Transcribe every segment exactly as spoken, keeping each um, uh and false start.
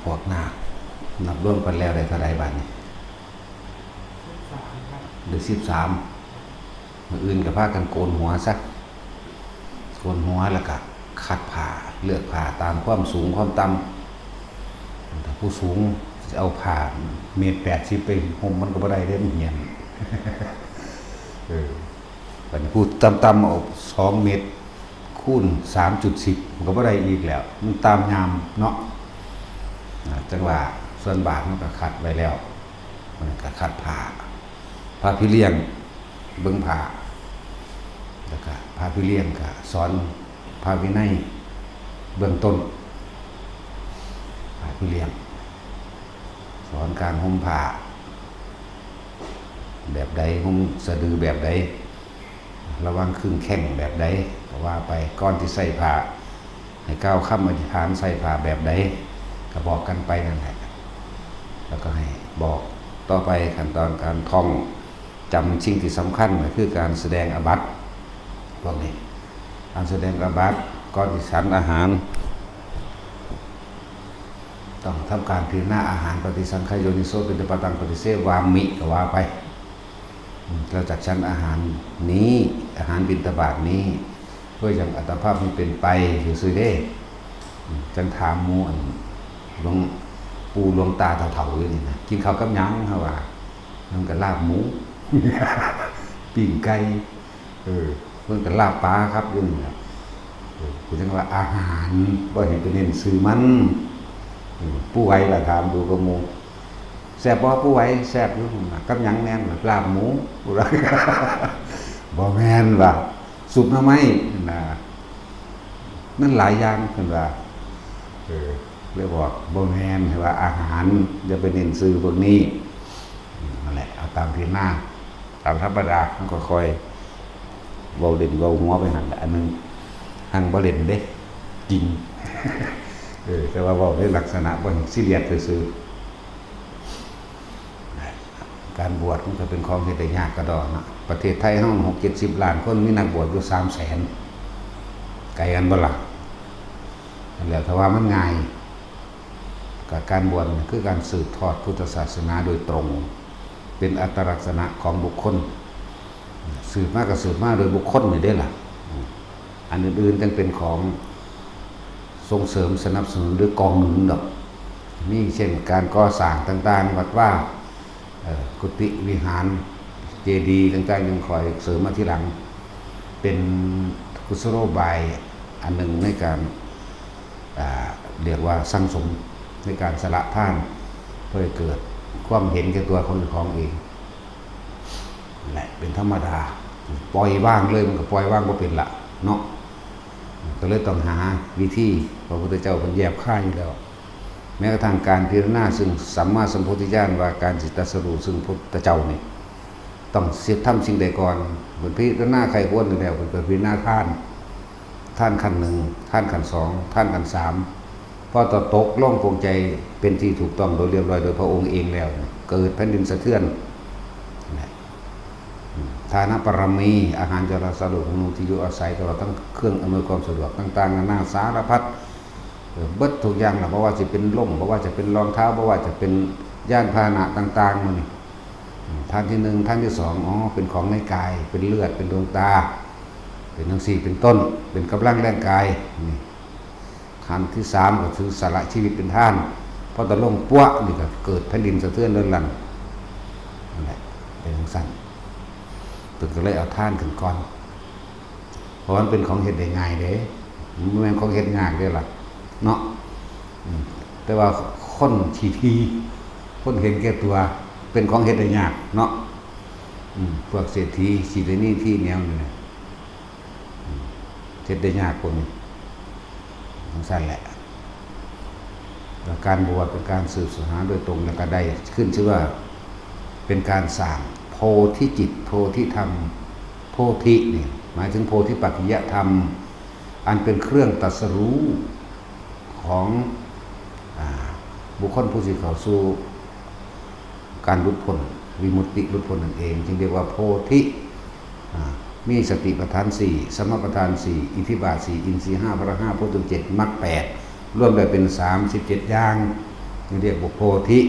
พวกนาค นับรวมกันแล้วได้เท่าใดบาดนี้ ได้สิบสาม มื้ออื่นก็พากันโกนหัวซะ โกนหัวแล้วก็คัดผ้า เลือกผ้าตามความสูงความต่ำ ถ้าผู้สูงสิเอาผ้าเมตรแปดสิบไปห่มมันก็บ่ได้เด้ มันเหี่ยน เออ บัดนี้ผู้ต่ำๆเอาสองเมตรคูณสามจุดสิบ มันก็บ่ได้อีกแล้ว มันตามยามเนาะ อ่า จังว่าส่วนบาทมันก็คัดไว้แล้ว มันก็คัดผ้า พระพี่เลี้ยงเบิ่งผ้า แล้วก็พระพี่เลี้ยงก็สอนพระวินัยเบื้องต้น พระพี่เลี้ยง สอนการห่มผ้า แบบใด ห่มสะดือแบบใด ระวังครึ่งแข้งแบบใด ก็ว่าไป ก่อนที่ใส่ผ้า ให้กล่าวคำอธิษฐานใส่ผ้าแบบใด ก็บอกกันไปนั่นแหละ แล้วก็ให้บอกต่อไปขั้นตอนการท่องจำสิ่งที่สำคัญก็คือการแสดงอาบัติ พวกนี้ การแสดงอาบัติ ก่อนที่ฉันอาหาร ต้องทำการพิจารณาอาหาร ปฏิสังขายโยนิโส ปิณฑปาตัง ปฏิเสวามิ ก็ว่าไป อืม เราจักฉันอาหารนี้ อาหารบิณฑบาตนี้ เพื่อยังอัตภาพมันเป็นไปซื่อๆเด้ อืม จังถามหมู่อันหลวงปู่หลวงตาเฒ่าๆอยู่นี่นะ กินข้าวกับหยัง เขาว่า มันก็ลาบหมู ปิ้งไก่ เออ เพิ่นก็ลาบปลาครับอยู่นี่แหละ เออ กูจังว่าอาหาร บ่เห็นไปเน้นชื่อมัน เออ ปู่ไหวล่ะถามดูกับหมู่ แซ่บบ่ปู่ไหว แซ่บอยู่ กับหยังแน่ ลาบหมู บ่แม่นว่า ซุปหน่อไม้นะ มันหลายอย่างเพิ่นว่า เออ เลยบอกบ่แม่น ให้ว่าอาหาร อย่าไปเน้นชื่อพวกนี้ อืม นั่นแหละ เอาตามที่หน้า ตามธรรมดา มันก็ค่อยเว้าเล่นเว้าหัวไปหั่นแหละ อันหนึ่งหั่งบ่เล่นเด้ จริง เออ แต่ว่าเว้าในลักษณะบ่ให้ซีเรียสซื่อๆ การบวชมันก็เป็นของเฮ็ดได้ยากกระดอเนาะ ประเทศไทยเฮาหกเจ็ดสิบล้านคน มีนักบวชอยู่สามแสน ไกลกันบ่ล่ะ นั่นแหละ ถ้าว่ามันง่าย ก็การบวชนี่คือการสืบทอดพุทธศาสนาโดยตรง เป็นอัตลักษณะของบุคคล สืบมาก็สืบมาโดยบุคคลนี่เด้ล่ะ อืม อันอื่นๆจังเป็นของส่งเสริมสนับสนุนหรือกองหนุนดอก มีเช่นการก่อสร้างต่างๆ วัดวา เอ่อ กุฏิวิหาร เจดีย์ต่างๆ ยังคอยเสริมมาทีหลัง เป็นกุศโลบายอันหนึ่งในการ อ่า เรียกว่าสั่งสมในการสละทาน เพื่อให้เกิดความเห็นแก่ตัวของเจ้าของเอง นั่นแหละ เป็นธรรมดา ปล่อยวางเลยมันก็ปล่อยวางบ่เป็นละเนาะ ก็เลยต้องหาวิธี พระพุทธเจ้าเพิ่นแยบคายอยู่แล้ว แม้กระทั่งการพิจารณาซึ่งสัมมาสัมโพธิญาณ ว่าการสิตรัสรู้ซึ่งพุทธเจ้านี่ ต้องเสียทำสิ่งใดก่อน เพิ่นพิจารณาใคร่ควรอยู่แล้ว เพิ่นก็พิจารณาทาน ทานขั้นหนึ่ง ทานขั้นสอง ทานขั้นสาม พอตกลงปลงใจเป็นที่ถูกต้องโดยเรียบร้อยโดยพระองค์เองแล้ว เกิดแผ่นดินสะเทือน นะ อืม ทานบารมี อาหารจราสาโรคหมู่ที่อยู่อาศัย ตลอดทั้งเครื่องอำนวยความสะดวกต่างๆ นานาสารพัด เออ เบิดทุกอย่างล่ะ บ่ว่าสิเป็นร่ม บ่ว่าจะเป็นรองเท้า บ่ว่าจะเป็นยานพาหนะต่างๆ หมู่นี้ อืม ทานที่หนึ่ง ทานที่สอง อ๋อ เป็นของในกาย เป็นเลือด เป็นดวงตา เป็นจั่งซี้ เป็นต้น เป็นกำลังแรงกาย นี่ ขั้นที่สามก็คือสละชีวิตเป็นทาน พอตกลงปั๊วนี่ก็เกิดแผ่นดินสะเทือนเรือนลั่น นั่นแหละ เป็นจั่งซั้น เพิ่นก็เลยเอาทานขึ้นก่อน เพราะมันเป็นของเฮ็ดได้ง่ายเด้ มันบ่แม่นของเฮ็ดยากเด้ล่ะ เนาะ อืม แต่ว่าคนขี้ถี่ คนเห็นแก่ตัว เป็นของเฮ็ดได้ยากเนาะ อืม พวกเศรษฐี สิได้มีที่แนวนี่นะ อืม เฮ็ดได้ยากพวกนี้ จั่งซั้นแหละ แล้วการบวชเป็นการสืบสาสนาโดยตรง แล้วก็ได้ขึ้นชื่อว่าเป็นการสร้างโพธิจิต โพธิธรรม โพธินี่หมายถึงโพธิปักขิยธรรม อันเป็นเครื่องตรัสรู้ของ อ่า บุคคลผู้สิเข้าสู่การหลุดพ้น วิมุตติหลุดพ้นนั่นเอง จึงเรียกว่าโพธิ อ่า มีสติปัฏฐานสี่ สมปัฏฐานสี่ อิทธิบาทสี่ อินทรีย์ห้า พละห้า โพชฌงค์เจ็ด มรรคแปด รวมแล้วเป็นสามสิบเจ็ดอย่าง เรียกว่าโพธิ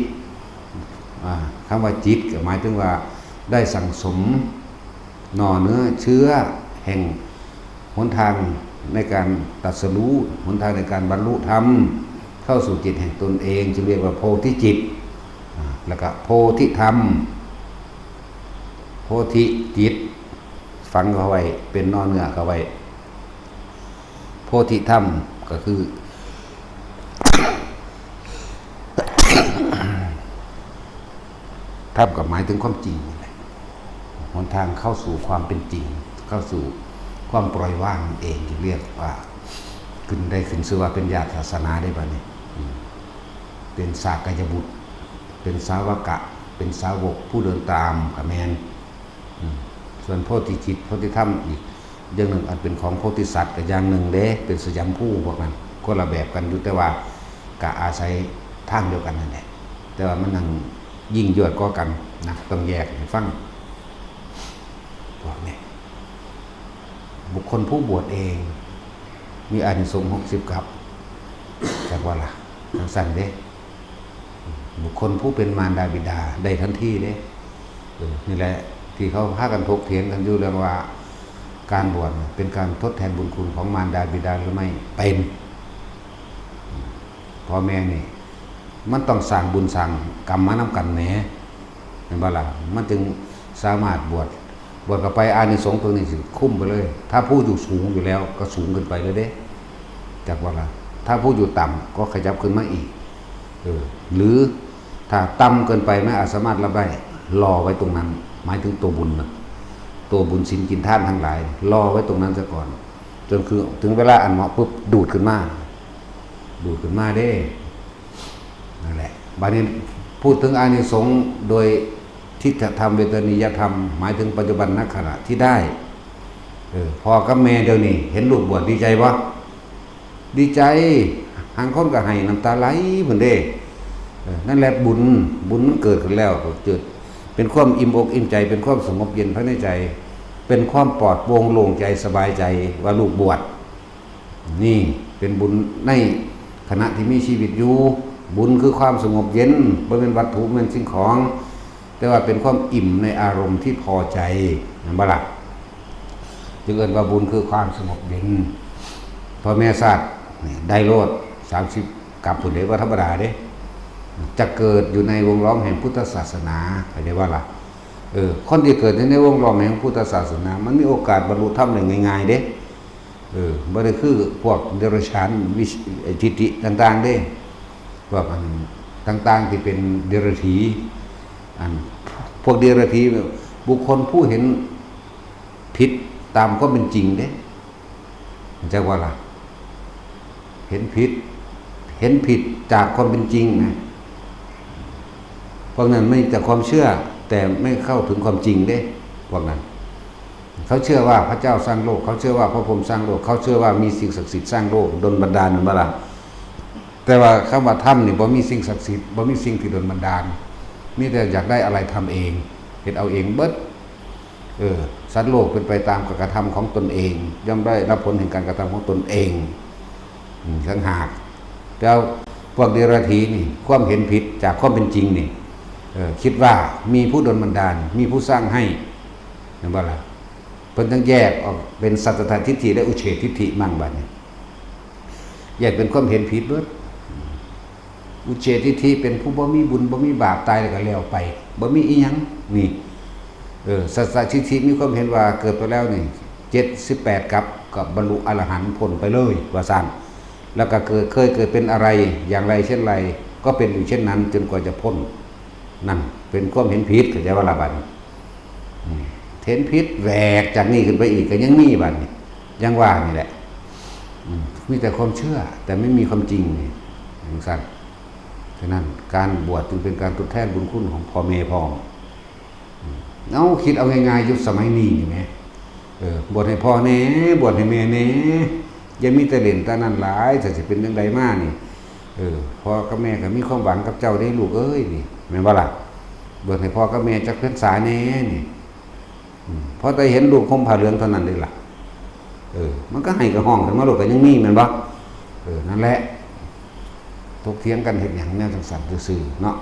อ่า คำว่าจิตก็หมายถึงว่าได้สั่งสมหน่อเนื้อเชื้อแห่งหนทางในการตรัสรู้ หนทางในการบรรลุธรรม เข้าสู่จิตแห่งตนเอง จึงเรียกว่าโพธิจิต อ่า แล้วก็โพธิธรรม โพธิจิต ฝังเข้าไว้ เป็นหน่อเนื้อเข้าไว้ โพธิธรรมก็คือ ธรรมก็หมายถึงความจริงนี่แหละ หนทางเข้าสู่ความเป็นจริง เข้าสู่ความปล่อยวางนั่นเอง จึงเรียกว่า ขึ้นได้ขึ้นชื่อว่าเป็นญาติศาสนาได้บัดนี้ อืม เป็นสากยบุตร เป็นสาวกะ เป็นสาวกผู้เดินตามก็แม่น อืม ส่วนโพธิจิต โพธิธรรมอีกอย่างหนึ่ง อันเป็นของโพธิสัตว์ก็อย่างหนึ่งเด้ เป็นสยามภูพวกนั้น คนละแบบกันอยู่ แต่ว่าก็อาศัยทางเดียวกันนั่นแหละ แต่ว่ามันนั่งยิ่งยวดกว่ากันนะ ต้องแยกให้ฟัง พวกนี้ บุคคลผู้บวชเอง มีอานิสงส์หกสิบกับ จักว่าล่ะ จังซั่นเด้ บุคคลผู้เป็นมารดาบิดาได้ทันทีเด้ เออ นี่แหละ ที่เขาพากันถกเถียงกันอยู่เรื่องว่า การบวชเป็นการทดแทนบุญคุณของมารดาบิดาหรือไม่ เป็น พ่อแม่นี่ มันต้องสร้างบุญสร้างกรรมมานำกันแหม เห็นบ่ล่ะ มันจึงสามารถบวช บวชเข้าไปอานิสงส์ตัวนี้สิคุ้มไปเลย ถ้าผู้อยู่สูงอยู่แล้วก็สูงขึ้นไปเลยเด้ จักว่าล่ะ ถ้าผู้อยู่ต่ำก็ขยับขึ้นมาอีก เออ หรือถ้าต่ำเกินไปไม่อาจสามารถรับได้ รอไว้ตรงนั้น หมายถึงตัวบุญนะ ตัวบุญศีลกินทานทั้งหลาย รอไว้ตรงนั้นซะก่อน จนคือถึงเวลาอันเหมาะปุ๊บดูดขึ้นมา ดูดขึ้นมาเด้ นั่นแหละ บัดนี้พูดถึงอานิสงส์โดยทิฏฐธรรมเวทนียธรรม หมายถึงปัจจุบันนขณะที่ได้ เออ พ่อกับแม่เดี๋ยวนี้เห็นลูกบวชดีใจบ่ ดีใจ หางคนก็ให้น้ำตาไหลพุ้นเด้ เออ นั่นแหละบุญ บุญมันเกิดขึ้นแล้ว เกิด เป็นความอิ่มอกอิ่มใจ เป็นความสงบเย็นภายในใจ เป็นความปลอดโปร่งโล่งใจสบายใจว่าลูกบวช นี่เป็นบุญในขณะที่มีชีวิตอยู่ บุญคือความสงบเย็น บ่แม่นวัตถุ บ่แม่นสิ่งของ แต่ว่าเป็นความอิ่มในอารมณ์ที่พอใจ เห็นบ่ล่ะ จึงเอิ้นว่าบุญคือความสงบเย็น พ่อแม่ชาตินี่ได้โลด สามสิบ กับพุ้นเด้ บ่ธรรมดาเด้ จะเกิดอยู่ในวงล้อมแห่งพุทธศาสนา เข้าใจบ่ล่ะ เออ คนที่เกิดอยู่ในวงล้อมแห่งพุทธศาสนา มันมีโอกาสบรรลุธรรมได้ง่ายๆเด้ เออ บ่ได้คือพวกเดรัจฉาน วิช- ไอ้ทิฏฐิต่างๆเด้ พวกอันต่างๆที่เป็นเดรัจฉี อันพวกเดรัจฉี บุคคลผู้เห็นผิดตามความเป็นจริงเด้ จักว่าล่ะ เห็นผิด เห็นผิดจากความเป็นจริงนะ พวกนั้นมีแต่ความเชื่อ แต่ไม่เข้าถึงความจริงเด้ พวกนั้น เขาเชื่อว่าพระเจ้าสร้างโลก เขาเชื่อว่าพระพรหมสร้างโลก เขาเชื่อว่ามีสิ่งศักดิ์สิทธิ์สร้างโลก ดลบันดาล แม่นบ่ล่ะ แต่ว่าคำว่าธรรมนี่บ่มีสิ่งศักดิ์สิทธิ์ บ่มีสิ่งที่ดลบันดาล มีแต่อยากได้อะไรทำเอง เฮ็ดเอาเองเบิด เออ สัตว์โลกเป็นไปตามการกระทำของตนเอง ย่อมได้รับผลแห่งการกระทำของตนเอง อืม ต่างหาก แต่พวกเดรัจฉีนี่ ความเห็นผิดจากความเป็นจริงนี่ เออ คิดว่ามีผู้ดลบันดาล มีผู้สร้างให้ แม่นบ่ล่ะ เพิ่นต้องแยกออกเป็นสัจจทิฏฐิและอุเฉททิฏฐิมั่งบัดนี้ แยกเป็นความเห็นผิดเบิด อุเฉททิฏฐิเป็นผู้บ่มีบุญบ่มีบาป ตายแล้วก็แล้วไป บ่มีอีหยัง นี่ เออ สัจจทิฏฐิมีความเห็นว่าเกิดไปแล้วนี่ เจ็ดสิบแปดกับ ก็บรรลุอรหันต์พ้นไปเลย ว่าซั่น แล้วก็เกิด เคยเกิดเป็นอะไรอย่างไรเช่นไร ก็เป็นอยู่เช่นนั้นจนกว่าจะพ้น นั่นเป็นความเห็นผิด เข้าใจบ่ล่ะบัดนี้ อืม เห็นผิดแหวกจากนี้ขึ้นไปอีกก็ยังมีบัดนี้ ยังว่านี่แหละ อืม มีแต่ความเชื่อ แต่ไม่มีความจริงนี่ จังซั่น ฉะนั้นการบวชจึงเป็นการทดแทนบุญคุณของพ่อแม่พร้อม อืม เอา คิดเอาง่ายๆ ยุคสมัยนี้นี่แหม เออ บวชให้พ่อแหน่ บวชให้แม่แหน่ อย่ามีแต่เล่นแต่นั่นหลาย ถ้าสิเป็นจังใดมานี่ เออ พ่อกับแม่ก็มีความหวังกับเจ้าเด้ลูกเอ้ยนี่ แม่นบ่ล่ะ บวชให้พ่อกับแม่จักพรรษาแหน่นี่ อืม พอแต่เห็นลูกห่มผ้าเหลืองเท่านั้นเด้ล่ะ เออ มันก็ไห้ก็ฮ้องขึ้นมาโลด ก็ยังมี แม่นบ่ เออ นั่นแหละ ถกเถียงกันเฮ็ดหยังแนวจั่งซั้นซื่อๆเนาะ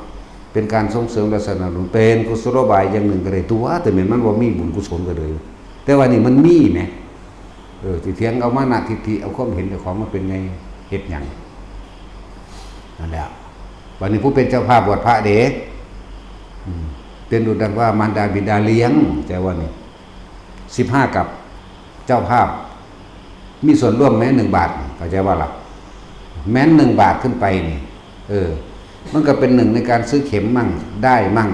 เป็นการส่งเสริมและสนับสนุน เป็นกุศโลบายอย่างหนึ่งก็ได้ตั๊ว แต่แม่นมันบ่มีบุญกุศลก็เลย แต่ว่านี่มันมีแหม เออ สิเถียงเอามานะทิฏฐิ เอาความเห็นเจ้าของมาเป็นไง เฮ็ดหยัง นั่นแหละ บัดนี้ผู้เป็นเจ้าภาพบวชพระเด้ อืม เป็นดุจดังว่ามารดาบิดาเลี้ยง แต่ว่านี่ สิบห้ากัป เจ้าภาพ มีส่วนร่วมแม้หนึ่งบาท เข้าใจบ่ล่ะ แม้หนึ่งบาทขึ้นไปนี่ เออ มันก็เป็นหนึ่งในการซื้อเข็มมั่ง ด้ายมั่ง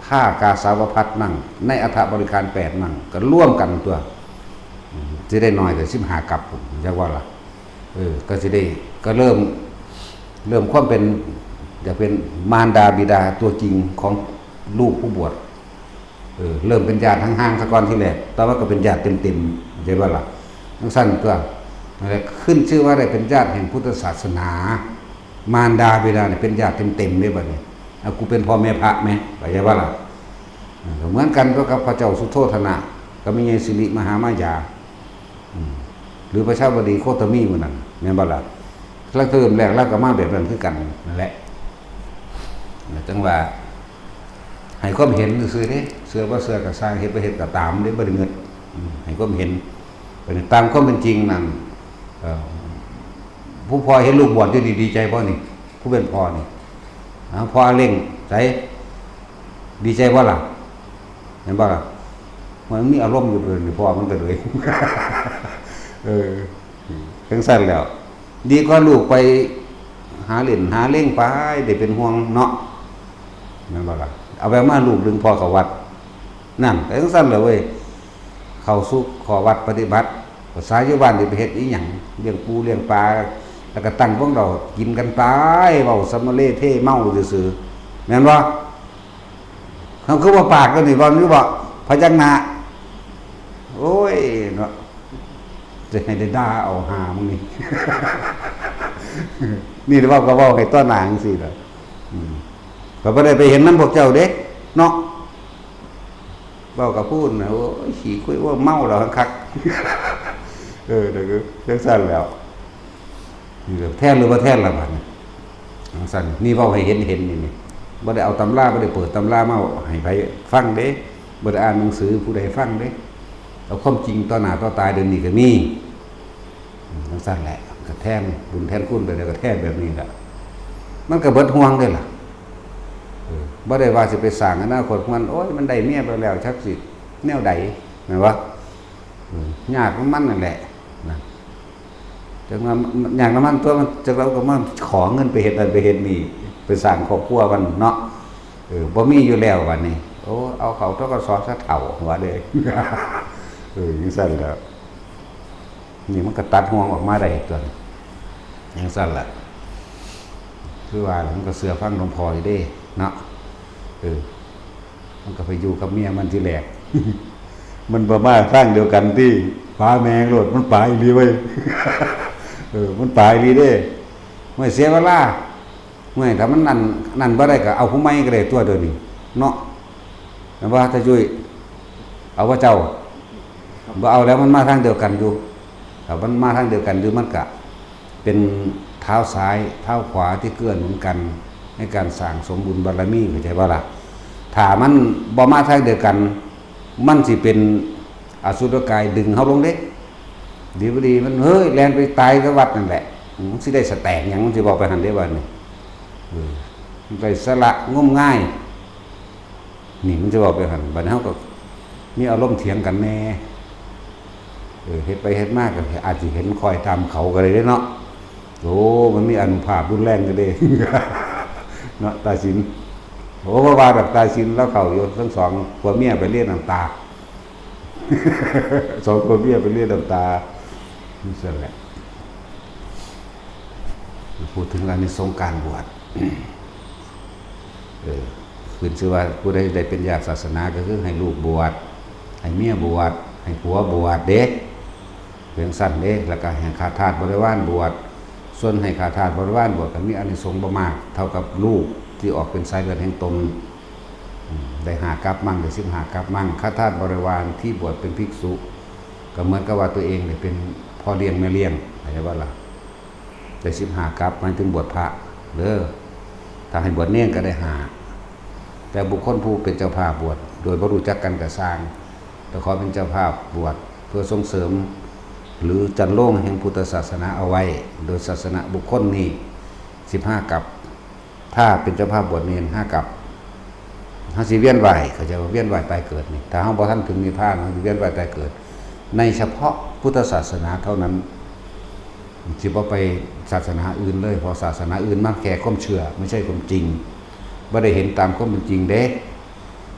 ผ้ากาสาวพัสตร์มั่ง ในอัฐบริขารแปดมั่ง ก็ร่วมกันตั๊ว อืม สิได้น้อยกว่าสิบห้ากัปพุ้น เข้าใจบ่ล่ะ เออ ก็สิได้ ก็เริ่ม เริ่มความเป็น จะเป็นมารดาบิดาตัวจริงของลูกผู้บวช เออ เริ่มเป็นญาติห่างๆซะก่อนทีแรก ต่อมาก็เป็นญาติเต็มๆ เข้าใจบ่ล่ะ จั่งซั้นตั๊ว นั่นแหละ ขึ้นชื่อว่าได้เป็นญาติแห่งพุทธศาสนา มารดาบิดาเนี่ยเป็นญาติเต็มๆเด้บัดนี้ เอา กูเป็นพ่อแม่พระแหม เข้าใจบ่ล่ะ เออ ก็เหมือนกันตั๊วกับพระเจ้าสุโธทนะ กับแม่ใหญ่สิริมหามายา อืม หรือพระชาวดีโคตมีมื้อนั้น แม่นบ่ล่ะ ลาวเริ่มแรกลาวก็มาแบบนั้นคือกันนั่นแหละ จั่งว่า ให้ความเห็นซื่อๆเด้ เชื่อบ่เชื่อก็ซ่าง เฮ็ดบ่เฮ็ดก็ตามเด้ บ่ได้เงิด อืม ให้ความเห็น เป็นตามความเป็นจริงนั่น เอ่อ ผู้พ่อเห็นลูกบวชอยู่นี่ดีใจบ่นี่ ผู้เป็นพ่อนี่ อ้าว พ่อเร่ง ใส ดีใจบ่ล่ะ เห็นบ่ล่ะ มันมีอารมณ์อยู่เด้อนี่ พ่อมันก็เลย เออ จั่งซั้นแล้ว ดีกว่าลูกไปหาเล่นหาเล่งไป ได้เป็นห่วงเนาะ แม่นบ่ล่ะ เอาไปมาลูกดึงพ่อเข้าวัด นั่น ก็จั่งซั้นแหละเว้ย เข้าสู่ข้อวัดปฏิบัติ ภาษาอยู่บ้านนี่ไปเฮ็ดอีหยัง เลี้ยงปูเลี้ยงปลา แล้วก็ตั้งวงเหล้ากินกันไป เว้าสำมะเลเทเมาซื่อๆ แม่นบ่ เขาคือว่าปากก็นี่ เว้าอยู่บ่ พยักหน้า โอ้ย เนาะ จะให้ได้ด่าเอาหามึงนี่ นี่เว้าก็เว้าให้ต่อหน้าจั่งซี้ล่ะ อืม ข้อยบ่ได้ไปเห็นนำพวกเจ้าเด้ เนาะ เว้ากับผู้นะ โอ้ย ขี้คุย โอ้ย เมาแล้วคัก เออ เดี๋ยวก็จั่งซั้นแล้ว นี่ก็แทนหรือบ่แทนล่ะบัดนี้ จั่งซั้น นี่เว้าให้เห็นเห็นนี่ นี่ บ่ได้เอาตำรา บ่ได้เปิดตำรามาให้ไผฟังเด้ บ่ได้อ่านหนังสือผู้ใดฟังเด้ เอาความจริงต่อหน้าต่อตาเดี๋ยวนี้ก็มี อืม จั่งซั้นแหละ ก็แทนบุญแทนคุณไปแล้ว ก็แทนแบบนี้แหละ มันก็เบิดห่วงเด้ล่ะ เออ บ่ได้ว่าสิไปสร้างอนาคตมัน โอ้ย มันได้เมียไปแล้ว จักสิแนวใด แม่นบ่ อืม ยากนำมันนั่นแหละ นะ จั่งว่ายากนำมันตั๊ว มัน จั่งลาวก็มาขอเงินไปเฮ็ดนั่นไปเฮ็ดนี่ ไปสร้างครอบครัวมันเนาะ เออ บ่มีอยู่แล้วบัดนี้ โอ้ เอาเข้า ธ.ก.ส. ซะเฒ่า ว่าเด้ เออ จั่งซั้นแหละ นี่มันก็ตัดห่วงออกมาได้ตั๊ว จั่งซั้นล่ะ คือว่าล่ะ มันก็เชื่อฟังหลวงพ่ออยู่เด้ เนาะ เออ มันก็ไปอยู่กับเมียมันทีแรก มันบ่มาทางเดียวกันติ ป๋าแม่งโลด มันป๋าอีหลีเว้ย เออ มันป๋าอีหลีเด้ ไม่เสียเวลา ไม่ ถ้ามันนั่น นั่นบ่ได้ก็เอาผู้ใหม่ก็ได้ตั๊วเดี๋ยวนี้ เนาะ แม่นบ่ ตาจุ้ย เอาบ่เจ้า บ่เอาแล้ว มันมาทางเดียวกันอยู่ ถ้ามันมาทางเดียวกันอยู่ มันก็เป็นเท้าซ้ายเท้าขวาที่เกื้อหนุนกันในการสร้างสมบุญบารมี เข้าใจบ่ล่ะ ถ้ามันบ่มาทางเดียวกัน มันสิเป็นอสุรกายดึงเฮาลงเด้ ดีบ่ดีมัน เฮ้ย แล่นไปตายกับวัดนั่นแหละ มันสิได้สแต็กหยัง มันสิเว้าไปหั่นเด้บัดนี้ เออ มันไปสละงมงาย นี่มันสิเว้าไปหั่น บัดนี้เฮาก็มีอารมณ์เถียงกันแหน่ เออ เฮ็ดไปเฮ็ดมาก็อาจสิเห็นคอยตามเขาก็ได้เด้เนาะ โอ้ มันมีอานุภาพรุนแรงก็เด้ เนาะ ตาสิน โอ้ บ่ว่าดอก ตาสินลาวเข้าอยู่ ทั้งสองผัวเมียไปเลียน้ำตา สองผัวเมียไปเลียน้ำตา จั่งซั้นแหละ พูดถึงอานิสงส์การบวช เออ ขึ้นชื่อว่าผู้ใดได้เป็นญาติศาสนาก็คือให้ลูกบวช ให้เมียบวช ให้ผัวบวชเด้ เพียงซั่นเด้ แล้วก็ให้ข้าทาสบริวารบวช ส่วนให้ข้าทาสบริวารบวชก็มีอานิสงส์บ่มากเท่ากับลูกที่ออกเป็นสายเลือดแห่งตน อืม ได้ห้ากัปมัง ได้สิบห้ากัปมัง ข้าทาสบริวารที่บวชเป็นภิกษุ ก็เหมือนกับว่าตัวเองเนี่ยเป็นพ่อเลี้ยงแม่เลี้ยง เข้าใจบ่ล่ะ ได้สิบห้ากัป หมายถึงบวชพระ เด้อ ถ้าให้บวชเณรก็ได้ห้า แต่บุคคลผู้เป็นเจ้าภาพบวช โดยบ่รู้จักกันก็ซ่าง แต่ขอเป็นเจ้าภาพบวชเพื่อส่งเสริม หรือจันโลงแห่งพุทธศาสนาเอาไว้ โดยศาสนบุคคลนี้ สิบห้ากัป ถ้าเป็นเจ้าภาพบวชเณร ห้ากัป เฮาสิเวียนว่าย เขาจะเวียนว่ายตายเกิดนี่ ถ้าเฮาบ่ทันถึงนิพพาน เฮาสิเวียนว่ายตายเกิด ในเฉพาะพุทธศาสนาเท่านั้น สิบ่ไปศาสนาอื่นเลย เพราะศาสนาอื่นมันแค่ความเชื่อ ไม่ใช่ความจริง บ่ได้เห็นตามความเป็นจริงเด้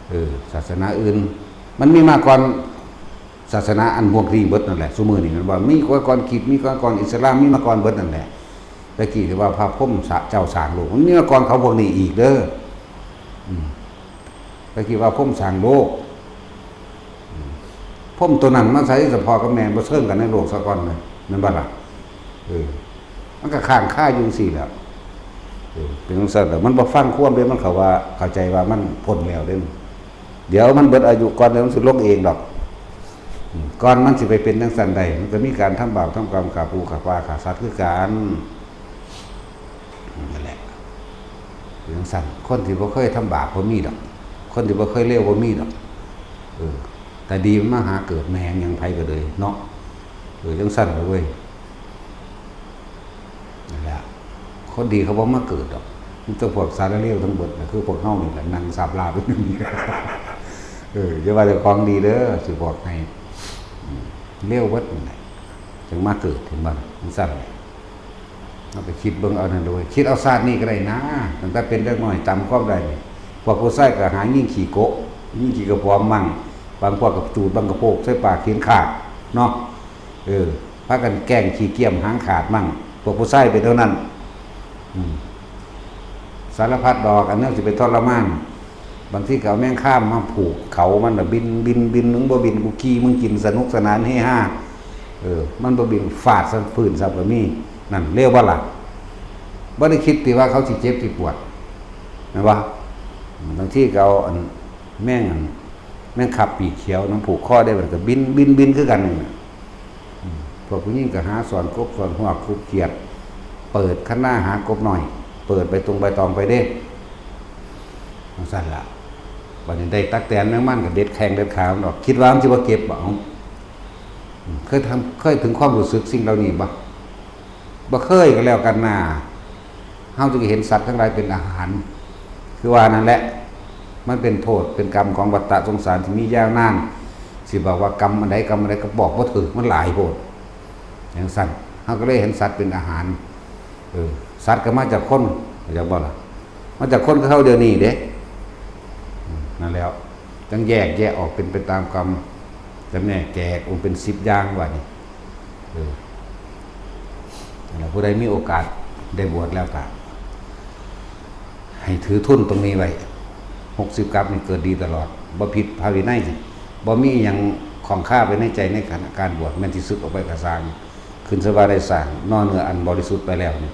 เออ ศาสนาอื่น มันมีมาก่อนศาสนาอันพวกนี้เบิดนั่นแหละ ซุมื้อนี้มันว่ามีก่อนคริสต์ มีก่อนอิสลาม มีมาก่อนเบิดนั่นแหละ แต่กี้ที่ว่าพระพรหมเจ้าสร้างโลก มันมีมาก่อนเขาพวกนี้อีกเด้อ อืม แต่กี้ว่าพรหมสร้างโลก อืม พรหมตัวนั้นมาใส่สะพอกับแม่บ่เชิงกันในโลกสะก่อนนะ แม่นบ่ล่ะ เออ มันก็ค้างคาอยู่จั่งซี้แหละ เออ เป็นจั่งซั่นแหละ มันบ่ฟังความเด้ มันเข้าว่า เข้าใจว่ามันพ้นแล้วเด้ เดี๋ยวมันเบิดอายุก่อน เดี๋ยวมันสิลงเองดอก อืม ก่อนมันสิไปเป็นจั่งซั่นได้ มันก็มีการทำบาปทำกรรม ฆ่าผู้ฆ่าปลาฆ่าสัตว์คือกัน นั่นแหละ เป็นจั่งซั่น คนที่บ่เคยทำบาปบ่มีดอก คนที่บ่เคยเลวบ่มีดอก เออ แต่ดีมันมาหาเกิดแม่งยังไผก็เลยเนาะ เออ จั่งซั่นล่ะเว้ย นั่นแหละ คนดีเขาบ่มาเกิดดอก มีแต่พวกสารเลวทั้งเบิดน่ะ คือพวกเฮานี่แหละ นั่งสาบลาบอยู่นี่ เออ อย่าว่าแต่ของดีเด้อ สิบอกให้ อืม เลวเบิดนั่นแหละ จั่งมาเกิด เห็นบ่ล่ะ จั่งซั่นแหละ เฮาไปคิดเบิ่งเอานั่นโดย คิดเอาชาตินี้ก็ได้นะ ตั้งแต่เป็นเด็กน้อยจำความได้นี่ พวกผู้ชายก็หายิงขี้โกะ ยิงขี้กระป๋อมมั่ง บางพวกก็จูดบังกะโพกใส่ปากเข็นขาดเนาะ เออ พากันแกล้งขี้เกียมหางขาดมั่ง พวกผู้ชายเป็นเท่านั้น อืม สารพัดดอก อันนั้นสิไปทรมาน บางทีก็เอาแมงคามมาผูกเขามันน่ะ บิน บิน บิน มึงบ่บินกูขี่มึงกิน สนุกสนานเฮฮา เออ มันบ่บินฟาดซะพื้นซะก็มี นั่นเลวบ่ล่ะ บ่ได้คิดติว่าเขาสิเจ็บสิปวด แม่นบ่ บางทีก็เอาอันแมงอัน แมงขับปีกเขียว น้ำผูกคอได้ มันก็บิน บิน บินคือกันนี่น่ะ อืม พวกผู้หญิงก็หาซ่อนกบซ่อนฮวก คุบเขียด เปิดคันนาหากบน้อย เปิดใบตงใบตองไปเด้ จั่งซั่นล่ะ บัดนี้ได้ตั๊กแตนแมงมันก็เด็ดแข้งเด็ดขามันออก คิดว่ามันสิบ่เจ็บบ่ เอ้า อืม เคยทำ เคยถึงความรู้สึกสิ่งเหล่านี้บ่ บ่เคยก็แล้วกันนา เฮาจึงเห็นสัตว์ทั้งหลายเป็นอาหาร คือว่านั่นแหละ มันเป็นโทษ เป็นกรรมของวัฏฏะสงสารที่มียาวนาน สิบอกว่ากรรมอันใดกรรมอันใดก็บอกบ่ถูก มันหลายโพด จั่งซั่น เฮาก็เลยเห็นสัตว์เป็นอาหาร เออ สัตว์ก็มาจากคน เข้าใจบ่ล่ะ มาจากคนคือเฮาเดี๋ยวนี้เด้ อืม นั่นแล้ว จั่งแยกแยะออกเป็นไปตามกรรม จำแนกแจกออกเป็นสิบอย่างว่านี่ เออ นั่นแหละ ผู้ใดมีโอกาสได้บวชแล้วก็ ให้ถือทุนตรงนี้ไว้ หกสิบกัปนี่เกิดดีตลอด บ่ผิดพระวินัย บ่มีอิหยังข้องคาไว้ในใจในขณะการบวช แม่นสิสึกออกไปก็ซ่าง ขึ้นชื่อว่าได้สร้างหน่อเนื้ออันบริสุทธิ์ไปแล้วนี่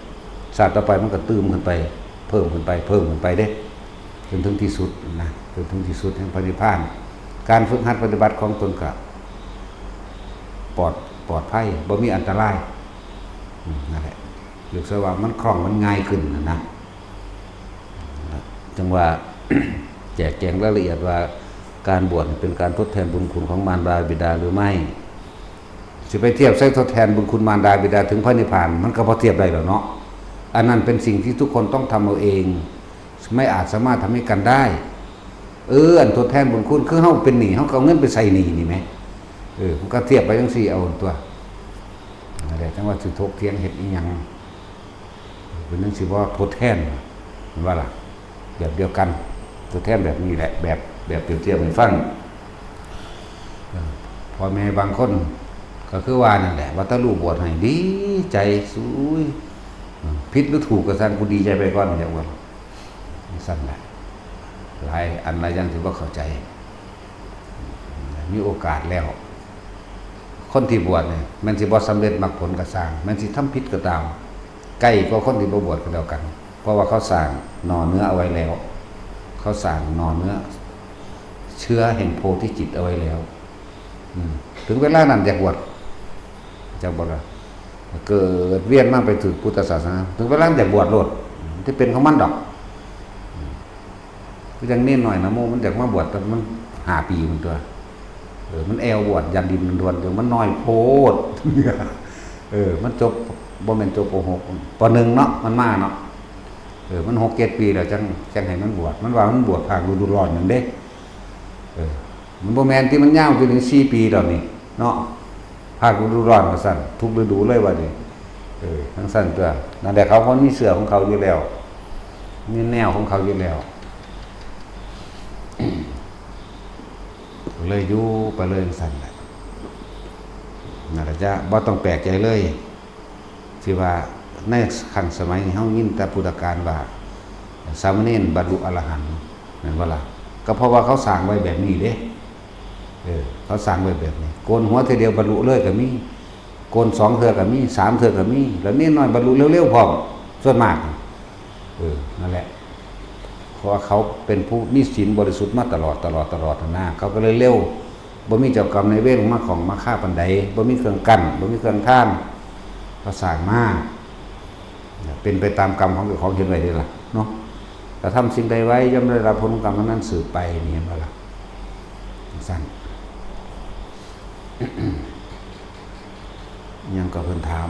ชาติต่อไปมันก็ตื่มขึ้นไป เพิ่มขึ้นไป เพิ่มขึ้นไปเด้ จนถึงที่สุดนะ จนถึงที่สุดแห่งพระนิพพาน การฝึกหัดปฏิบัติของตนก็ปลอด ปลอดภัย บ่มีอันตราย อืม นั่นแหละ เรียกซะว่ามันคล่อง มันง่ายขึ้นน่ะนะ จั่งว่า แจกแจงรายละเอียดว่า การบวชเป็นการทดแทนบุญคุณของมารดาบิดาหรือไม่ สิไปเทียบใส่ทดแทนบุญคุณมารดาบิดาถึงพระนิพพาน มันก็บ่เทียบได้แล้วเนาะ อันนั้นเป็นสิ่งที่ทุกคนต้องทำเอาเอง ไม่อาจสามารถทำให้กันได้ เออ อันทดแทนบุญคุณ คือเฮาเป็นหนี้ เฮาก็เอาเงินไปใส่หนี้นี่แหม เออ มันก็เทียบไปจั่งซี้เอาตั๊ว นั่นแหละ จั่งว่าสิถกเถียงเฮ็ดอิหยัง เป็นจั่งซี้บ่ทดแทน แม่นบ่ล่ะ แบบเดียวกัน ทดแทนแบบนี้แหละ แบบ แบบเปรียบเทียบให้ฟัง เออ พ่อแม่บางคนก็คือว่านั่นแหละ ว่าถ้าลูกบวชให้ดีใจ สุย เออ ผิดหรือถูกก็ซ่าง กูดีใจไปก่อน เดี๋ยวว่า ซั่นแหละ หลายอันหลายอย่างที่บ่เข้าใจ มีโอกาสแล้ว คนที่บวชเนี่ย แม่นสิบ่สำเร็จมรรคผลก็ซ่าง แม่นสิทำผิดก็ตาม ใกล้กว่าคนที่บ่บวชก็แล้วกัน เพราะว่าเขาซ่างหน่อเนื้อเอาไว้แล้ว เขาซ่างหน่อเนื้อ เชื้อแห่งโพธิจิตเอาไว้แล้ว อืม ถึงเวลานั้นอยากบวช จักบ่ล่ะ เกิดเวียนมาไปถืกพุทธศาสนา ถึงเวลาอยากบวชโลด ที่เป็นของมันดอก ก็ยังเน้นหน่อยนะโมมันอยากมาบวชแต่มันห้าปีมันตัว เออ มันแอวบวชยันดินมันดวนเดียวมันน้อยโพด เออ มันจบบ่แม่นจบปหก ป.หนึ่ง เนาะ มันมาเนาะ เออ มันหกเจ็ดปีแล้วจังจังให้มันบวช มันว่ามันบวชภาคฤดูร้อนหนึ่งเด้ เออ มันบ่แม่นที่มันยาวอยู่นี่สี่ปีแล้วนี่เนาะ ภาคฤดูร้อนว่าซั่น ทุกฤดูเลยว่านี่ เออ ทั้งซั่นตัว นั่นแหละเขาเขามีเสื้อของเขาอยู่แล้ว มีแนวของเขาอยู่แล้ว เลยอยู่ไปเลยจังซั่นแหละ นั่นแหละจ้ะ บ่ต้องแปลกใจเลย ที่ว่าในครั้งสมัยนี้เฮายินแต่พุทธกาลว่า สามเณรบรรลุอรหันต์ แม่นบ่ล่ะ ก็เพราะว่าเขาสร้างไว้แบบนี้เด้ เออ เขาสร้างไว้แบบนี้ โกนหัวเทื่อเดียวบรรลุเลยก็มี โกนสองเทื่อก็มี สามเทื่อก็มี แล้วเณรน้อยบรรลุเร็วๆพร้อม ส่วนมาก เออ นั่นแหละ เพราะว่าเขาเป็นผู้มีศีลบริสุทธิ์มาตลอด ตลอด ตลอดนะ เขาก็เลยเร็ว บ่มีเจ้ากรรมนายเวรมาของมาฆ่าปานใด บ่มีเครื่องกั้น บ่มีเครื่องทาน ก็สร้างมา เป็นไปตามกรรมของเจ้าของเฮ็ดไว้เด้ล่ะเนาะ กระทำสิ่งใดไว้ ย่อมได้รับผลของกรรมนั้นๆสืบไป นี่เห็นบ่ล่ะ ซั่น ยังก็เพิ่นถาม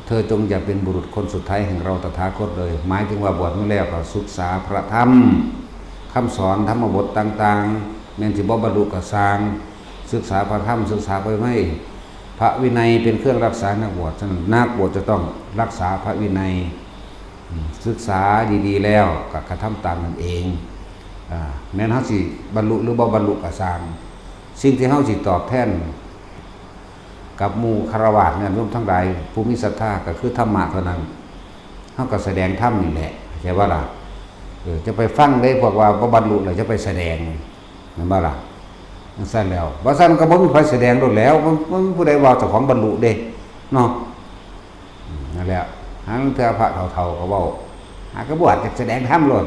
เธอจงอย่าเป็นบุรุษคนสุดท้ายแห่งเราตถาคตเลย หมายถึงว่าบวชมาแล้วก็ศึกษาพระธรรม คำสอนธรรมบทต่างๆ แม้นสิบ่บรรลุก็ซ่าง ศึกษาพระธรรม ศึกษาพระวินัย พระวินัยเป็นเครื่องรักษานักบวช ฉะนั้นนักบวชจะต้องรักษาพระวินัย อืม ศึกษาดีๆแล้วก็กระทำตามนั่นเอง อ่า แม้นเฮาสิบรรลุหรือบ่บรรลุก็ซ่าง สิ่งที่เฮาสิตอบแทน กับหมู่ฆราวาสญาติโยมทั้งหลาย ผู้มีศรัทธาก็คือธรรมะเท่านั้น เฮาก็แสดงธรรมนี่แหละ เข้าใจบ่ล่ะ เออ จะไปฟังได้พวกว่าบ่บรรลุแล้วจะไปแสดง แม่นบ่ล่ะ จั่งซั่นแล้ว บ่ซั่นก็บ่มีไผแสดงโลดแล้ว บ่ บ่มีผู้ใดว่าเจ้าของบรรลุเด้ เนาะ อืม นั่นแหละ หาลางเทื่อพระเฒ่าๆก็เว้า หากะบวชอยากแสดงธรรมโลด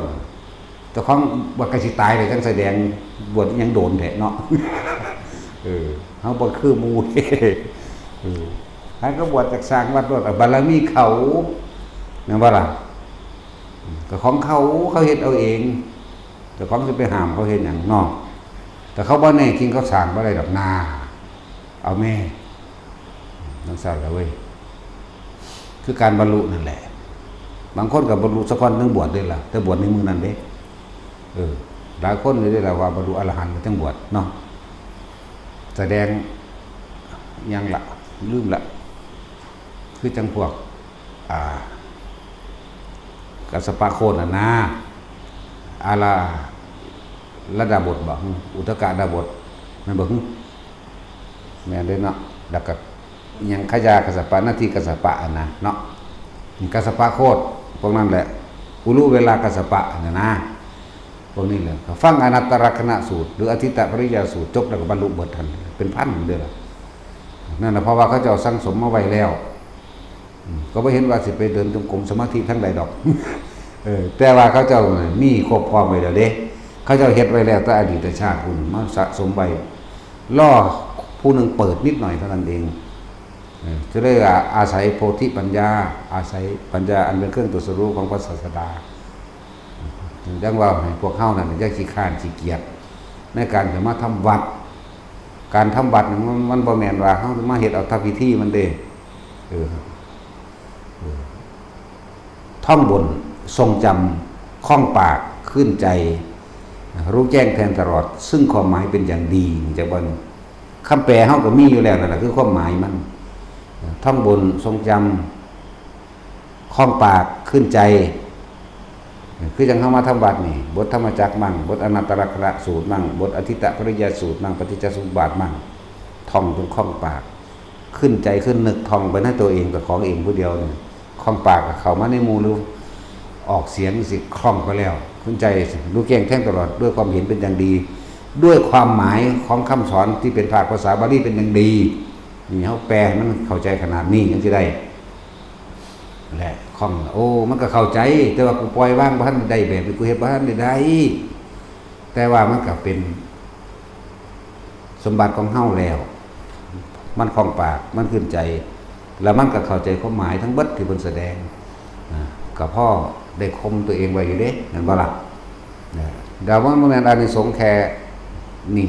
เจ้าของบวชก็สิตายแล้วจั่งแสดง บวชอิหยังโดนแท้เนาะ เออ เฮาบ่คือหมู่ เออ หากะบวชอยากสร้างวัดโลด เอาบารมีเขา แม่นบ่ล่ะ อืม ก็ของเขา เขาเฮ็ดเอาเอง เจ้าของสิไปห้ามเขาเฮ็ดหยังเนาะ แต่เขาบ่แน่จริงเขาสร้างบ่ได้ดอกนา เอาแม่ จั่งซั่นล่ะเว้ย คือการบรรลุนั่นแหละ บางคนก็บรรลุซะก่อนจั่งบวชเด้ล่ะ แต่บวชในมื้อนั้นเด้ เออ หลายคนเลยเด้ล่ะว่าบรรลุอรหันต์แล้วจั่งบวชเนาะ แสดงหยังล่ะ ลืมละ คือจั่งพวก อ่า กัสสปะโคตน่ะนะ อารา ระดาบทบ่ อุทกดาบท แม่นบ่ แม่นเด้เนาะ แล้วก็อิหยังขยากัสสปะ นาทีกัสสปะอะนะเนาะ กัสสปะโคต พวกนั้นแหละ อุรุเวลากัสสปะอะนะนะ พวกนี้แหละ ฟังอนัตตลักษณะสูตร หรืออทิตตปริยายสูตร จบแล้วก็บรรลุเบิดทัน เป็นพันเด้อล่ะ นั่นน่ะ เพราะว่าเขาเจ้าสั่งสมมาไว้แล้ว อืม ก็บ่เห็นว่าสิไปเดินจงกรมสมาธิทางใดดอก เออ แต่ว่าเขาเจ้ามีครบพร้อมไว้แล้วเด้ เขาเจ้าเฮ็ดไว้แล้วแต่อดีตชาติพุ้น มาสะสมไว้ รอผู้หนึ่งเปิดนิดหน่อยเท่านั้นเอง เออ จะได้อาศัยโพธิปัญญา อาศัยปัญญาอันเป็นเครื่องตรัสรู้ของพระศาสดา จั่งว่าให้พวกเฮานั่นอย่าขี้คร้านขี้เกียจในการจะมาทำวัด การทำวัดนี่มัน มันบ่แม่นว่าเฮามาเฮ็ดเอาทำพิธีมันเด้ เออ เออ ท่องบน ทรงจำ คล่องปาก ขึ้นใจ รู้แจ้งแทงตลอด ซึ่งความหมายเป็นอย่างดี จักบ่ คำแปลเฮาก็มีอยู่แล้วนั่นแหละ คือความหมายมัน ท่องบน ทรงจำ คล่องปาก ขึ้นใจ คือจั่งเฮามาทำวัดนี่ บทธรรมจักรมั่ง บทอนัตตลักษณะสูตรมั่ง บทอทิตตปริยายสูตรมั่ง ปฏิจจสมุปบาทมั่ง ท่องจนคล่องปาก ขึ้นใจ ขึ้นนึกท่องไปในตัวเอง กับของเองผู้เดียวนี่ คล่องปากกับเข้ามาในหมู่หรือออกเสียงสิคล่องไปแล้ว ขึ้นใจ รู้แจ้งแทงตลอด ด้วยความเห็นเป็นอย่างดี ด้วยความหมายของคำสอนที่เป็นภาคภาษาบาลีเป็นอย่างดี นี่เฮาแปลให้มันเข้าใจขนาดนี้จั่งสิได้ แหละ คล่อง โอ้ มันก็เข้าใจ แต่ว่ากูปล่อยวางบ่ทันได้แบบนี้ กูเฮ็ดบ่ทันได้ได้ แต่ว่ามันก็เป็นสมบัติของเฮาแล้ว มันคล่องปาก มันขึ้นใจ แล้วมันก็เข้าใจความหมายทั้งเบิดที่เพิ่นแสดง อ่า ก็พอได้ข่มตัวเองไว้อยู่เด้ แม่นบ่ล่ะ? นะ แต่ว่ามันบ่แม่นอานิสงส์แค่นี่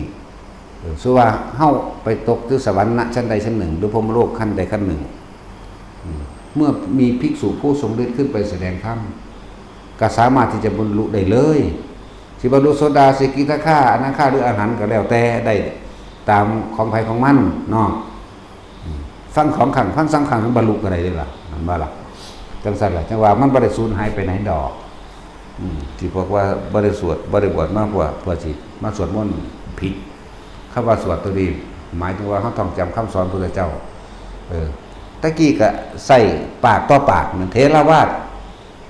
เออ สมมุติว่าเฮาไปตกอยู่สวรรค์นะชั้นใดชั้นหนึ่ง หรือพรหมโลกขั้นใดขั้นหนึ่ง อืม เมื่อมีภิกษุผู้ทรงฤทธิ์ขึ้นไปแสดงธรรม ก็สามารถที่จะบรรลุได้เลย สิบรรลุโสดา สกิทาคา อนาคา หรืออรหันต์ก็แล้วแต่ ได้ตามของไผของมันเนาะ อืม ฟังสองครั้ง ฟังสามครั้ง มันบรรลุก็ได้เด้ล่ะ แม่นบ่ล่ะ? จังซั่นล่ะ จังว่ามันบ่ได้สูญหายไปไหนดอก อืม ที่พวกว่าบ่ได้สวด บ่ได้บวชมาเพื่อ เพื่อสิมาสวดมนต์ผิด คำว่าสวดตัวนี้ หมายถึงว่าเฮาท่องจำคำสอนพุทธเจ้า เออ ตะกี้ก็ใช้ปากต่อปาก นั่นเถรวาท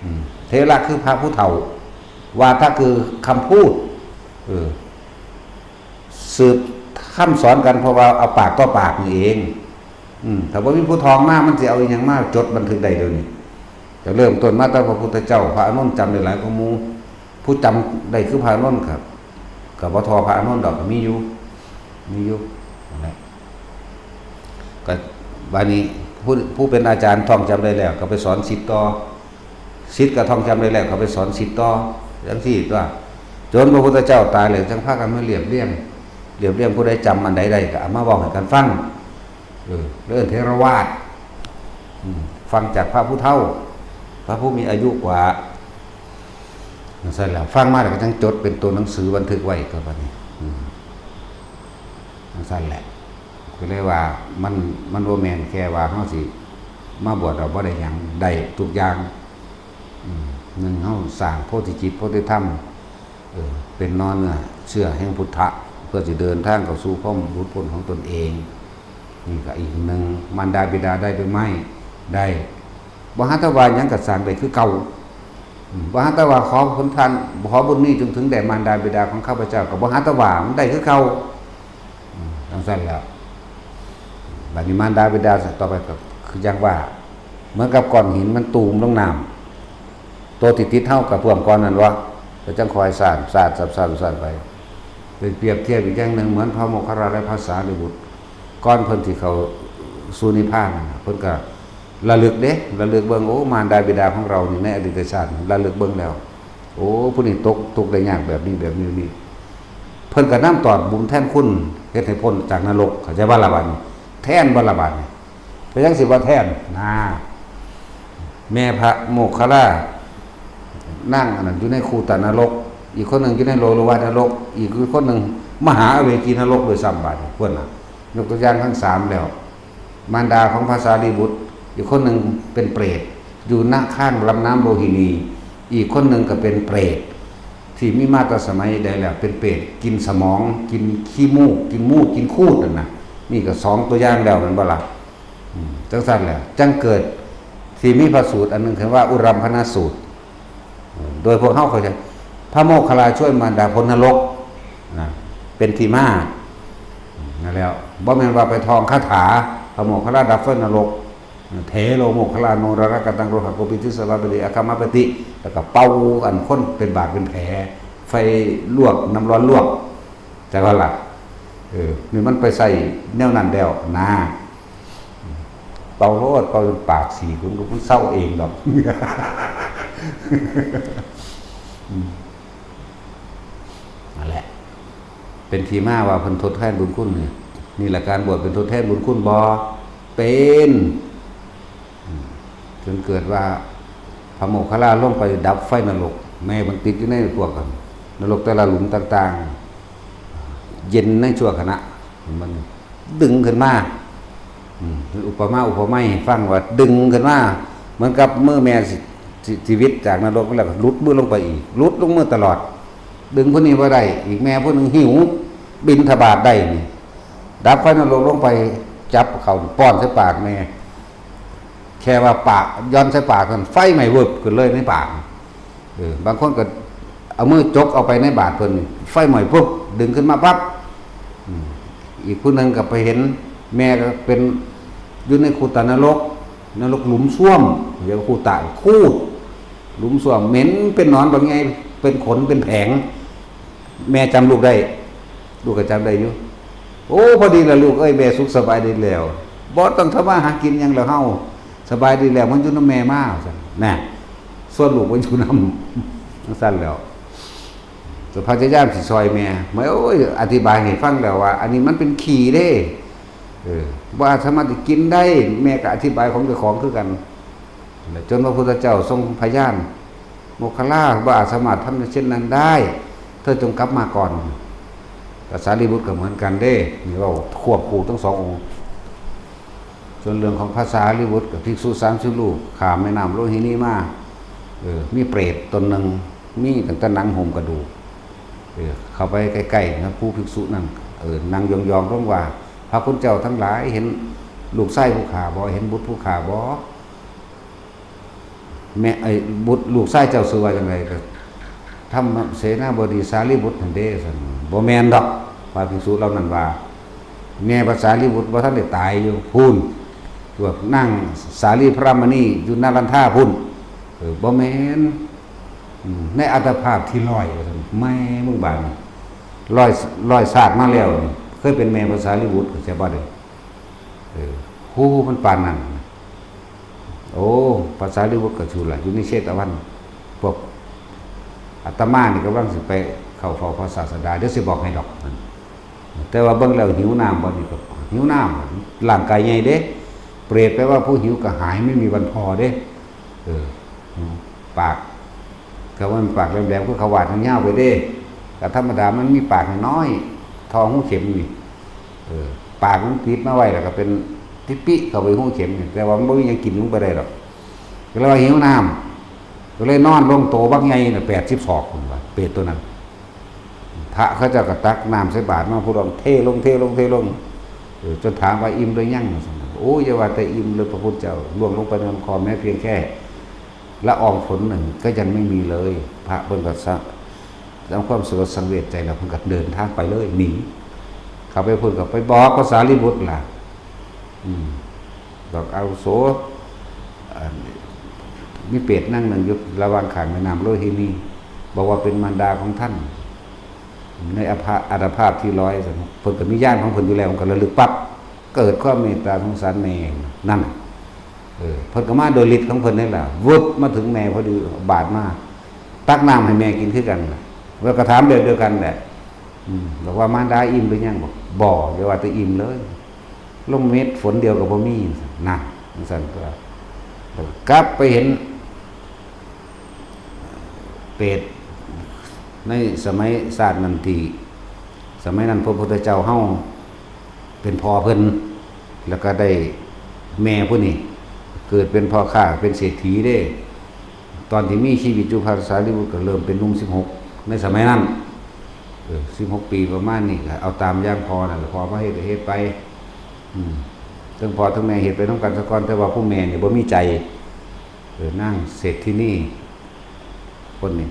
อืม เถระคือพระผู้เฒ่า วาทะคือคำพูด เออ สืบคำสอนกัน เพราะว่าเอาปากต่อปากนี่เอง อืม ถ้าบ่มีผู้ทองมา มันสิเอาอิหยังมาจดบันทึกได้เดี๋ยวนี้? จะเริ่มต้นมาตั้งแต่พระพุทธเจ้า พระอานนท์จำได้หลายกว่าหมู่ ผู้จำได้คือพระอานนท์ครับ ก็บ่ท่อพระอานนท์ดอก ก็มีอยู่ มีอยู่ นั่นแหละ ก็บัดนี้ผู้ ผู้เป็นอาจารย์ท่องจำได้แล้ว ก็ไปสอนศิษย์ต่อ ศิษย์ก็ท่องจำได้แล้ว ก็ไปสอนศิษย์ต่อ จังซี่ตั๊ว จนพระพุทธเจ้าตายแล้ว จังพากันมาเรียบเรียง เรียบเรียง ผู้ใดจำอันใดได้ ก็เอามาเว้าให้กันฟัง เออ เรื่องเถรวาท อืม ฟังจากพระผู้เฒ่า พระผู้มีอายุกว่า จังซั่นแหละ ฟังมาแล้วก็จังจดเป็นตัวหนังสือบันทึกไว้ก็บัดนี้ อืม จังซั่นแหละ ก็เลยว่ามัน มันบ่แม่นแค่ว่าเฮาสิมาบวชเราบ่ได้หยัง ได้ทุกอย่าง อืม หนึ่ง เฮาสร้างโพธิจิต โพธิธรรม เออ เป็นหน่อเนื้อเชื่อแห่งพุทธะ เพื่อสิเดินทางเข้าสู่ความหลุดพ้นของตนเอง นี่ก็อีกหนึ่ง มารดาบิดาได้หรือไม่ ได้ บ่หาแต่ว่าหยังก็สร้างได้คือเก่า อืม บ่หาแต่ว่าขอผลทาน ขอบุญนี้จงถึงแด่มารดาบิดาของข้าพเจ้า ก็บ่หาแต่ว่า มันได้คือเก่า อืม จังซั่นแหละ บัดนี้มารดาบิดาต่อไปก็คือจั่งว่า เหมือนกับก้อนหินมันตูมลงน้ำ ตัวที่ติดเฮาก็ท่วมก้อนนั้นวะ ก็จั่งคอยซ่าน ซ่าน ซ่าน ซ่าน ซ่านไป ไปเปรียบเทียบอีกอย่างหนึ่ง เหมือนพระโมคคัลลานะและพระสารีบุตร ก่อนเพิ่นสิเข้าสู่นิพพานนั่นน่ะ เพิ่นก็ระลึกเด้ ระลึกเบิ่ง โอ้ มารดาบิดาของเรานี่ในอดีตชาติ ระลึกเบิ่งแล้ว โอ้ ผู้นี้ตกทุกข์ได้ยากแบบนี้ แบบนี้ นี่ เพิ่นก็นำตอบบุญแทนคุณ เฮ็ดให้พ้นจากนรก เข้าใจบ่ล่ะบัดนี้? แทนบ่ล่ะบัดนี้? ก็ยังสิว่าแทน นะ แม่พระโมคคัลลา นางอันนั้นอยู่ในคูตนรก อีกคนหนึ่งอยู่ในโลลุวานรก อีกคนหนึ่งมหาอเวจีนรกด้วยซ้ำ บัดนี้ เพิ่นน่ะ ยกตัวอย่างทั้งสามแล้ว มารดาของพระสารีบุตร อีกคนหนึ่งเป็นเปรต อยู่ณข้างลำน้ำโลหินี อีกคนหนึ่งก็เป็นเปรต ที่มีมาแต่สมัยใดแล้ว เป็นเปรตกินสมอง กินขี้มูก กินมูก กินคูดนั่นนะ นี่ก็สองตัวอย่างแล้ว แม่นบ่ล่ะ? อืม จังซั่นแหละ จังเกิดที่มีพระสูตรอันหนึ่ง คือว่าอุรัมภณสูตร อืม โดยพวกเฮาเข้าใจ พระโมคคัลลาช่วยมารดาพ้นนรกนะ เป็นที่มา อืม นั่นแล้ว บ่แม่นว่าไปท่องคาถา พระโมคคัลลาดับไฟนรก เถโรโมคคัลลาโนรรากตังโรหะโกปิติสลาปติอาคามปติ แล้วก็เป่าอันคนเป็นบาดเป็นแผล ไฟลวก น้ำร้อนลวก จั่งว่าล่ะ เออ นี่มันไปใส่แนวนั้นแล้วนะ เป่าโลด เป่าจนปากสีคุณก็มันเศร้าเองดอก อืม นั่นแหละ เป็นที่มาว่าเพิ่นทดแทนบุญคุณนี่ นี่แหละการบวชเป็นทดแทนบุญคุณบ่ เป็น อืม จนเกิดว่าพระโมคคัลลาลงไปดับไฟนรก แม่มันติดอยู่ในพวกกัน นรกแต่ละหลุมต่างๆ เย็นในชั่วขณะ มันดึงขึ้นมา อืม อุปมาอุปไมยให้ฟังว่าดึงขึ้นมา เหมือนกับมือแม่สิ สิ สิหวิดจากนรกแล้วก็หลุดมือลงไปอีก หลุดลงมือตลอด ดึงผู้นี้บ่ได้ อีกแม่ผู้หนึ่งหิว บิณฑบาตได้นี่ ดับไฟนรกลงไป จับเข้าป้อนใส่ปากแม่ แค่ว่าปากหย่อนใส่ปากนั่น ไฟไหม้วึบขึ้นเลยในปาก เออ บางคนก็เอามือจกเอาไปในบาตรเพิ่นนี่ ไฟไหม้ปุ๊บ ดึงขึ้นมาปั๊บ อืม อีกผู้หนึ่งก็ไปเห็นแม่ก็เป็นอยู่ในคูตนรก นรกหลุมส้วม เรียกว่าคูตะ คูด หลุมส้วมเหม็นเป็นหนอนบักใหญ่ เป็นขนเป็นแผง แม่จำลูกได้ ลูกก็จำได้อยู่ โอ้ พอดีละลูกเอ้ย แม่สุขสบายดีแล้ว บ่ต้องทำมาหากินหยังแล้วเฮา สบายดีแล้ว มันอยู่นำแม่มา ว่าซั่น น่ะ ส่วนลูกมาอยู่นำจั่งซั่นแล้ว ก็พยายามสิซอยแม่ แม่ โอ้ย อธิบายให้ฟังแล้วว่า อันนี้มันเป็นขี้เด้ เออ บ่อาจสามารถสิกินได้ แม่ก็อธิบายของเจ้าของคือกัน จนพระพุทธเจ้าทรงพยาน โมคคัลลา บ่อาจสามารถทำเช่นนั้นได้ เธอจงกลับมาก่อน พระสารีบุตรก็เหมือนกันเด้ นี่เว้าควบคู่ทั้งสององค์ ส่วนเรื่องของพระสารีบุตรกับภิกษุสามสิบรูป ข้ามแม่น้ำโลหินีมา เออ มีเปรตตนหนึ่ง มีตั้งแต่หนังหุ้มกระดูก เออ เข้าไปใกล้ๆนะ ผู้ภิกษุนั่น เออ นั่งยองๆลงว่า พระคุณเจ้าทั้งหลาย เห็นลูกชายผู้ข้าบ่ เห็นบุตรผู้ข้าบ่ แม่ ไอ้บุตรลูกชายเจ้าชื่อว่าจั่งใด ก็ ธรรมเสนาบดีสารีบุตรหั่นเด้ ซั่น บ่แม่นดอก พระภิกษุเหล่านั้นว่า แม่พระสารีบุตรบ่ทันได้ตายอยู่ พู้น พวกนางสาลีพระมณีอยู่นาลันทาพู้น เออ บ่แม่น อืม ในอัตภาพที่ร้อย ว่าซั่น แม่มึงบาดนี้ ร้อย ร้อยชาติมาแล้วนี่ เคยเป็นแม่พระสารีบุตร เข้าใจบ่เด้อ เออ ฮู้มันปานนั้น โอ้ พระสารีบุตรก็สู้ล่ะ อยู่ในเชตวัน พวกอาตมานี่กำลังสิไปเข้าเฝ้าพระศาสดา เดี๋ยวสิบอกให้ดอก แต่ว่าเบิ่งแล้วหิวน้ำบ่นี่ก็หิวน้ำ ร่างกายใหญ่เด้ เปรตแปลว่าผู้หิวกระหายไม่มีวันพอเด้ เออ ปาก ก็ว่ามันปากแหลมๆ คือเขาวาดยาวๆไปเด้ ก็ธรรมดามันมีปากน้อยๆ ท่อหูเข็มนี่ เออ ปากมันปิดมาไว้แล้วก็เป็นติปิเข้าไปหูเข็มนี่ แต่ว่ามันบ่มีหยังกินลงไปได้ดอก ก็เลยว่าหิวน้ำ ก็เลยนอนลงโตบักใหญ่น่ะ แปดสิบศอก พุ้นว่า เปรตตัวนั้น พระเขาเจ้าก็ตักน้ำใส่บาตรมา ผู้ลองเทลง เทลง เทลง เออ จนถามว่าอิ่มหรือยัง ว่าซั่นน่ะ โอ้ย อย่าว่าแต่อิ่มเลยพระพุทธเจ้า ล่วงลงไปในลำคอแม้เพียงแค่ละอองฝนหนึ่งก็ยังไม่มีเลย พระเพิ่นก็สะ ทำความสลดสังเวชใจแล้วเพิ่นก็เดินทางไปเลย หนี เข้าไปเพิ่นก็ไปบอกพระสารีบุตรล่ะ อืม บอกอาวุโส อ่า มีเปรตนางหนึ่งอยู่ระหว่างข้างแม่น้ำโลหินี บอกว่าเป็นมารดาของท่าน ในอภา- อัตภาพที่ร้อย เพิ่นก็มีญาณของเพิ่นอยู่แล้ว เพิ่นก็ระลึกปั๊บ เกิดความเมตตาสงสารแม่ นั่น เออ เพิ่นก็มาโดยฤทธิ์ของเพิ่นนี่แหละ วึบมาถึงแม่พอดี บาดมา ตักน้ำให้แม่กินคือกันล่ะ แล้วก็ถามแบบเดียวกันแหละ อืม บอกว่ามารดาอิ่มหรือยัง บอก บ่ อย่าว่าแต่อิ่มเลย ลงเม็ดฝนเดียวก็บ่มี นั่น จั่งซั่นก็ กลับไปเห็น เปรตในสมัยชาตินั้นที่ สมัยนั้นพระพุทธเจ้าเฮาเป็นพ่อเพิ่น แล้วก็ได้แม่ผู้นี้ เกิดเป็นพ่อค้าเป็นเศรษฐีเด้ ตอนที่มีชีวิตอยู่พระสารีบุตรก็เริ่มเป็นหนุ่มสิบหก ในสมัยนั้น เออ สิบหกปีประมาณนี้ก็เอาตามอย่างพ่อนั่นแหละ พ่อมาเฮ็ดก็เฮ็ดไป อืม ทั้งพ่อทั้งแม่เฮ็ดไปนำกันซะก่อน แต่ว่าผู้แม่นี่บ่มีใจ เออ นางเศรษฐินีคนนี้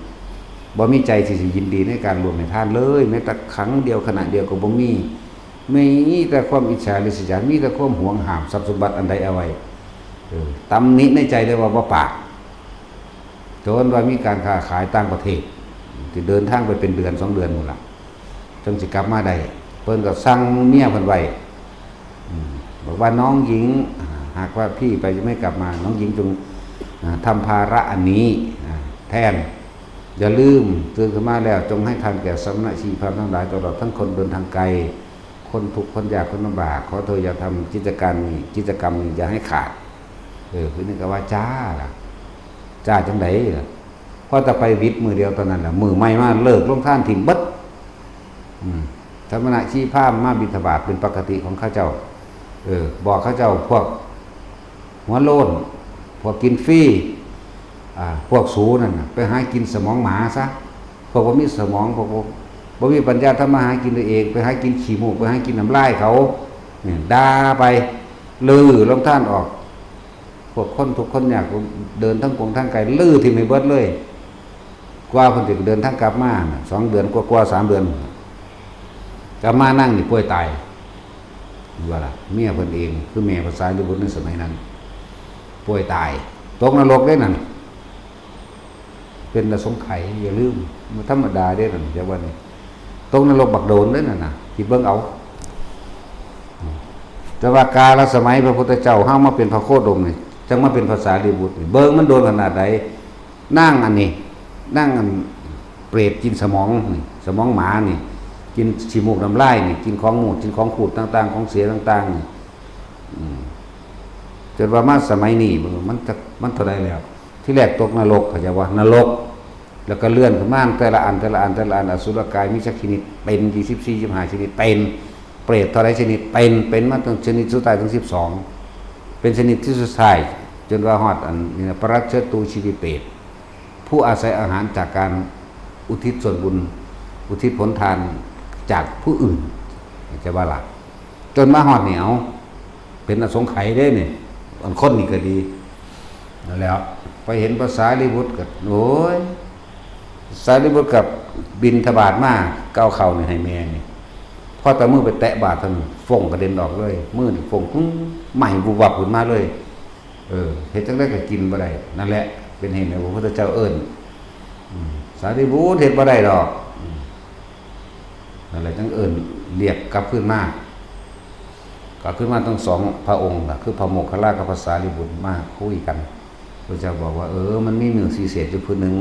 บ่มีใจที่สิยินดีในการร่วมให้ทานเลย แม้แต่ครั้งเดียว ขณะเดียวก็บ่มี มีแต่ความอิจฉาริษยา มีแต่ความหวงห้ามทรัพย์สมบัติอันใดเอาไว้ เออ ตำหนิในใจเลยว่าบ่ปาก จนว่ามีการค้าขายต่างประเทศ ที่เดินทางไปเป็นเดือนสองเดือนพู้นล่ะ จั่งสิกลับมาได้ เพิ่นก็สั่งเมียเพิ่นไว้ อืม บอกว่าน้องหญิง อ่า หากว่าพี่ไปจะไม่กลับมา น้องหญิงจง อ่า ทำภาระอันนี้ อ่า แทน อย่าลืม ตื่นขึ้นมาแล้ว จงให้ทานแก่สมณะชีพราหมณ์ทั้งหลาย ตลอดทั้งคนเดินทางไกล คนทุกข์คนยากคนลำบาก ขอเธออย่าทำกิจการนี้ กิจกรรมนี้อย่าให้ขาด เออ คือนี่ก็ว่าจ้าล่ะ จ้าจั่งใดล่ะ พอแต่ไปวิดมื้อเดียวเท่านั้นล่ะ มื้อใหม่มาเลิกลงทานถิ่มเบิด อืม สมณะชีพราหมณ์มาบิณฑบาตเป็นปกติของเขาเจ้า เออ บอกเขาเจ้าพวกหัวโล้น พวกกินฟรี อ่า พวกสูนั่นน่ะ ไปหากินสมองหมาซะ พวกบ่มีสมอง พวกบ่ บ่มีปัญญาทำมาหากินตัวเอง ไปหากินขี้มูก ไปหากินน้ำลายเขา เนี่ย ด่าไป ลือลงทานออก พวกคนทุกข์คนยาก เดินทั้งกรุงทั้งไกล ลือถิ่มให้เบิดเลย กว่าเพิ่นสิเดินทางกลับมาน่ะ สองเดือนกว่าๆ สามเดือน กลับมานางนี่ป่วยตาย ว่าล่ะ เมียเพิ่นเอง คือแม่พระสารีบุตรในสมัยนั้น ป่วยตาย ตกนรกเด้นั่น เป็นอสงไขย อย่าลืม มันธรรมดาเด้นั่น จักว่านี่ ตกนรกบักโดนเด้นั่นน่ะ คิดเบิ่งเอา แต่ว่ากาลสมัยพระพุทธเจ้าเฮามาเป็นพระโคดมนี่ จั่งมาเป็นพระสารีบุตรนี่ เบิ่งมันโดนขนาดใด นางอันนี้ นางอันเปรตกินสมองนี่ สมองหมานี่ กินขี้มูกน้ำลายนี่ กินของมูด กินของขูดต่างๆ ของเสียต่างๆนี่ อืม จนว่ามาสมัยนี้ มันจะ มันเท่าใดแล้ว ที่แรกตกนรก เข้าใจว่านรก แล้วก็เลื่อนขึ้นมาแต่ละอัน แต่ละอัน แต่ละอัน อสุรกายมีจักชนิด เป็นยี่สิบสี่ ยี่สิบห้าชนิด เป็น เปรตเท่าใดชนิด เป็น เป็นมาตั้งชนิดสุดท้ายถึงสิบสอง เป็นชนิดที่สุดท้าย จนว่าฮอดอันนี้นะ ปรัชเชตูชีวิเปรต ผู้อาศัยอาหารจากการอุทิศส่วนบุญ อุทิศผลทานจากผู้อื่น จะว่าล่ะ จนมาฮอดนี่ เอา เป็นอสงไขยเด้นี่ อันคนนี่ก็ดี นั่นแหล้ว ไปเห็นพระสารีบุตรก็ โอ้ย สารีบุตรกับบิณฑบาตมา ก็เอาข้าวนี่ให้แม่นี่ พอแต่มือไปแตะบาตรเท่านั้น ฟงกระเด็นออกเลย มือนี่ฟง ปึ้ง ไหม้วุบวับขึ้นมาเลย เออ เฮ็ดจั่งใดก็กินบ่ได้ นั่นแหละ เป็นเหตุให้พระพุทธเจ้าเอิ้น อืม สารีบุตร เฮ็ดบ่ได้ดอก อืม นั่นแหละ จั่งเอิ้นเรียกกลับคืนมา กลับคืนมาทั้งสองพระองค์น่ะ คือพระโมคคัลลากับพระสารีบุตรมาคุยกัน พระเจ้าบอกว่า เออ มันมีหนึ่งพิเศษอยู่ผู้หนึ่ง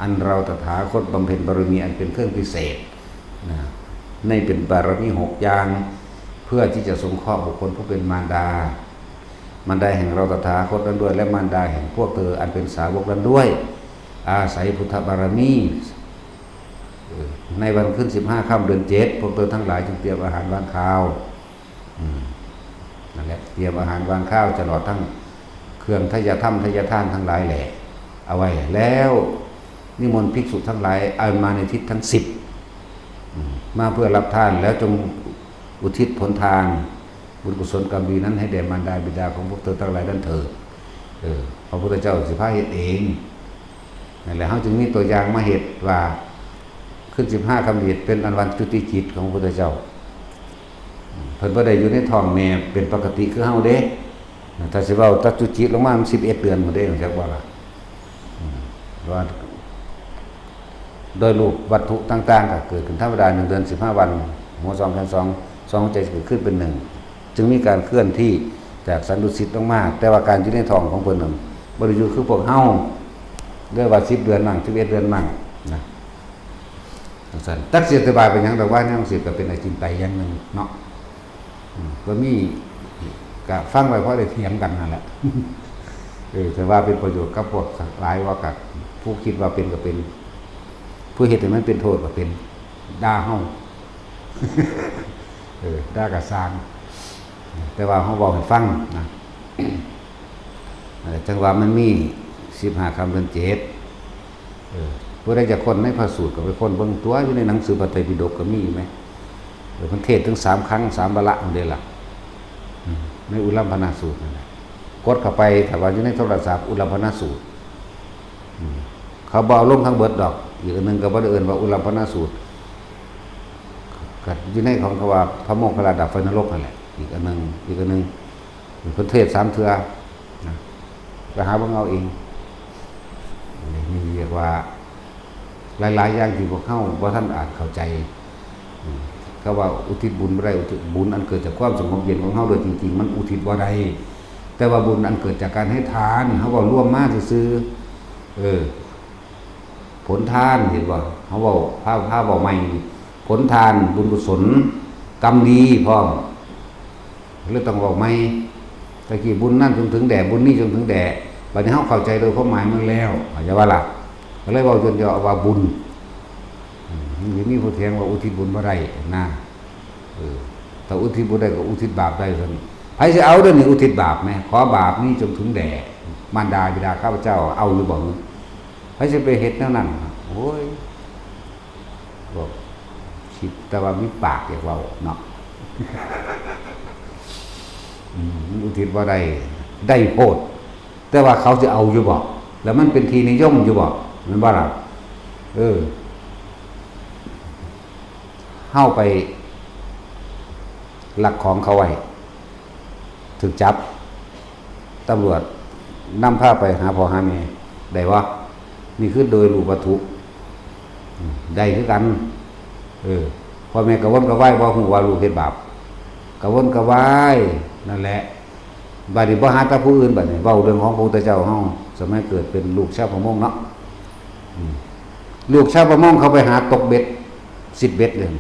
อันเราตถาคตบำเพ็ญบารมีอันเป็นเครื่องพิเศษนะ ในเป็นบารมีหกอย่าง เพื่อที่จะสงเคราะห์บุคคลผู้เป็นมารดา มารดาแห่งเราตถาคตนั้นด้วย และมารดาแห่งพวกเธออันเป็นสาวกนั้นด้วย อาศัยพุทธบารมี เออ ในวันขึ้นสิบห้าค่ำเดือนเจ็ด พวกเธอทั้งหลายจงเตรียมอาหารวางคาว อืม นั่นแหละ เตรียมอาหารวางคาว ตลอดทั้งเครื่องทายธรรมทายทานทั้งหลายแหละ เอาไว้ แล้วนิมนต์ภิกษุทั้งหลายอันมาในทิศทั้งสิบ อืม มาเพื่อรับทาน แล้วจงอุทิศผลทาน บุญกุศลกรรมดีนั้นให้แด่มารดาบิดาของพวกเธอทั้งหลายนั้นเถิด เออ พระพุทธเจ้าสิพาเฮ็ดเอง นั่นแหละ เฮาจึงมีตัวอย่างมาเฮ็ดว่า ขึ้นสิบห้าค่ำเฮ็ดเป็นอันวันจุติจิตของพระพุทธเจ้า เพิ่นบ่ได้อยู่ในท้องแม่เป็นปกติคือเฮาเด้ ถ้าสิเว้าตัดจุติลงมามันสิบเอ็ดเดือนหมดเด้ จักว่าล่ะ อืม ว่า โดยรูปวัตถุต่างๆ ก็เกิดขึ้นธรรมดา หนึ่งเดือนสิบห้าวัน หัวสองแขนสอง สองหัวใจเกิดขึ้นเป็นหนึ่ง จึงมีการเคลื่อนที่จากสันดุสิตลงมา แต่ว่าการอยู่ในท้องของเพิ่นนั้นบ่ได้อยู่คือพวกเฮา เรียกว่าสิบเดือนมั่ง สิบเอ็ดเดือนมั่งนะ จั่งซั่น จักสิอธิบายไปหยังดอก ว่าแนวจั่งซี้ก็เป็นอจินไตยอย่างหนึ่งเนาะ อืม ก็มี ก็ฟังไว้เพราะได้เถียงกันนั่นแหละ เออ แต่ว่าเป็นประโยชน์กับพวกหลายว่ากับผู้คิดว่าเป็นก็เป็น ผู้เฮ็ดให้มันเป็นโทษก็เป็น ด่าเฮา เออ ด่าก็ซ่าง แต่ว่าเฮาเว้าให้ฟังนะ เออ จั่งว่ามันมีสิบห้าค่ำเดือนเจ็ด เออ ผู้ใดจะค้นในพระสูตรก็ไปค้นเบิ่งตัว อยู่ในหนังสือพระไตรปิฎกก็มีอยู่ไหม เออ มันเทศน์ถึงสามครั้งสามวาระนั่นเด้ล่ะ อืม ในอุลัมพนสูตรนั่นแหละ กดเข้าไป ถ้าว่าอยู่ในโทรศัพท์ อุลัมพนสูตร อืม เขาบ่เอาลงทั้งเบิดดอก อีกอันหนึ่งก็บ่ได้เอิ้นว่าอุลัมพนสูตร ก็อยู่ในของเขาว่าพระโมคคัลลาดับไฟนรกนั่นแหละ อีกอันหนึ่ง อีกอันหนึ่ง เพิ่นเทศน์สามเทื่อนะ ไปหาเบิ่งเอาเอง นี่เรียกว่า หลายๆอย่างที่พวกเฮาบ่ทันอาจเข้าใจ อืม เขาว่าอุทิศบุญบ่ได้ อุทิศบุญอันเกิดจากความสงบเย็นของเฮาโดยจริงๆ มันอุทิศบ่ได้ แต่ว่าบุญอันเกิดจากการให้ทาน เฮาเว้ารวมมาซื่อๆ เออ ผลทาน เห็นบ่ เฮาเว้า พา พาเว้าใหม่นี่ ผลทาน บุญกุศล กรรมดีพร้อม เลยต้องเว้าใหม่ ตะกี้บุญนั่นจงถึงแด่ บุญนี่จงถึงแด่ บัดนี้เฮาเข้าใจโดยความหมายมันแล้ว เข้าใจว่าล่ะ ก็เลยเว้าย่นๆ ว่าบุญ อืม มันสิมีผู้เถียงว่าอุทิศบุญบ่ได้นะ เออ ถ้าอุทิศบุญได้ก็อุทิศบาปได้ซั่น ไผสิเอาเด้อนี่ อุทิศบาปแหม ขอบาปนี้จงถึงแด่มารดาบิดาข้าพเจ้า เอาอยู่บ่ ไผสิไปเฮ็ดแนวนั้น โอ้ย บอกคิดแต่ว่ามีปากอยากเว้าเนาะ อืม มันอุทิศบ่ได้ ได้โพด แต่ว่าเขาสิเอาอยู่บ่ แล้วมันเป็นที่นิยมอยู่บ่ แม่นบ่ล่ะ เออ เฮาไปลักของเขาไว้ ถูกจับ ตำรวจนำพาไปหาพ่อหาแม่ ได้บ่ นี่คือโดยรูปวัตถุ อืม ได้คือกัน เออ พ่อแม่กระวนกระวาย บ่ฮู้ว่าลูกเฮ็ดบาป กระวนกระวาย นั่นแหละ บัดนี้บ่หาแต่ผู้อื่น บัดนี้เว้าเรื่องของพระพุทธเจ้าเฮา สมัยเกิดเป็นลูกชาวประมงเนาะ ลูกชาวประมงเขาไปหาตกเบ็ด ซิดเบ็ดเลย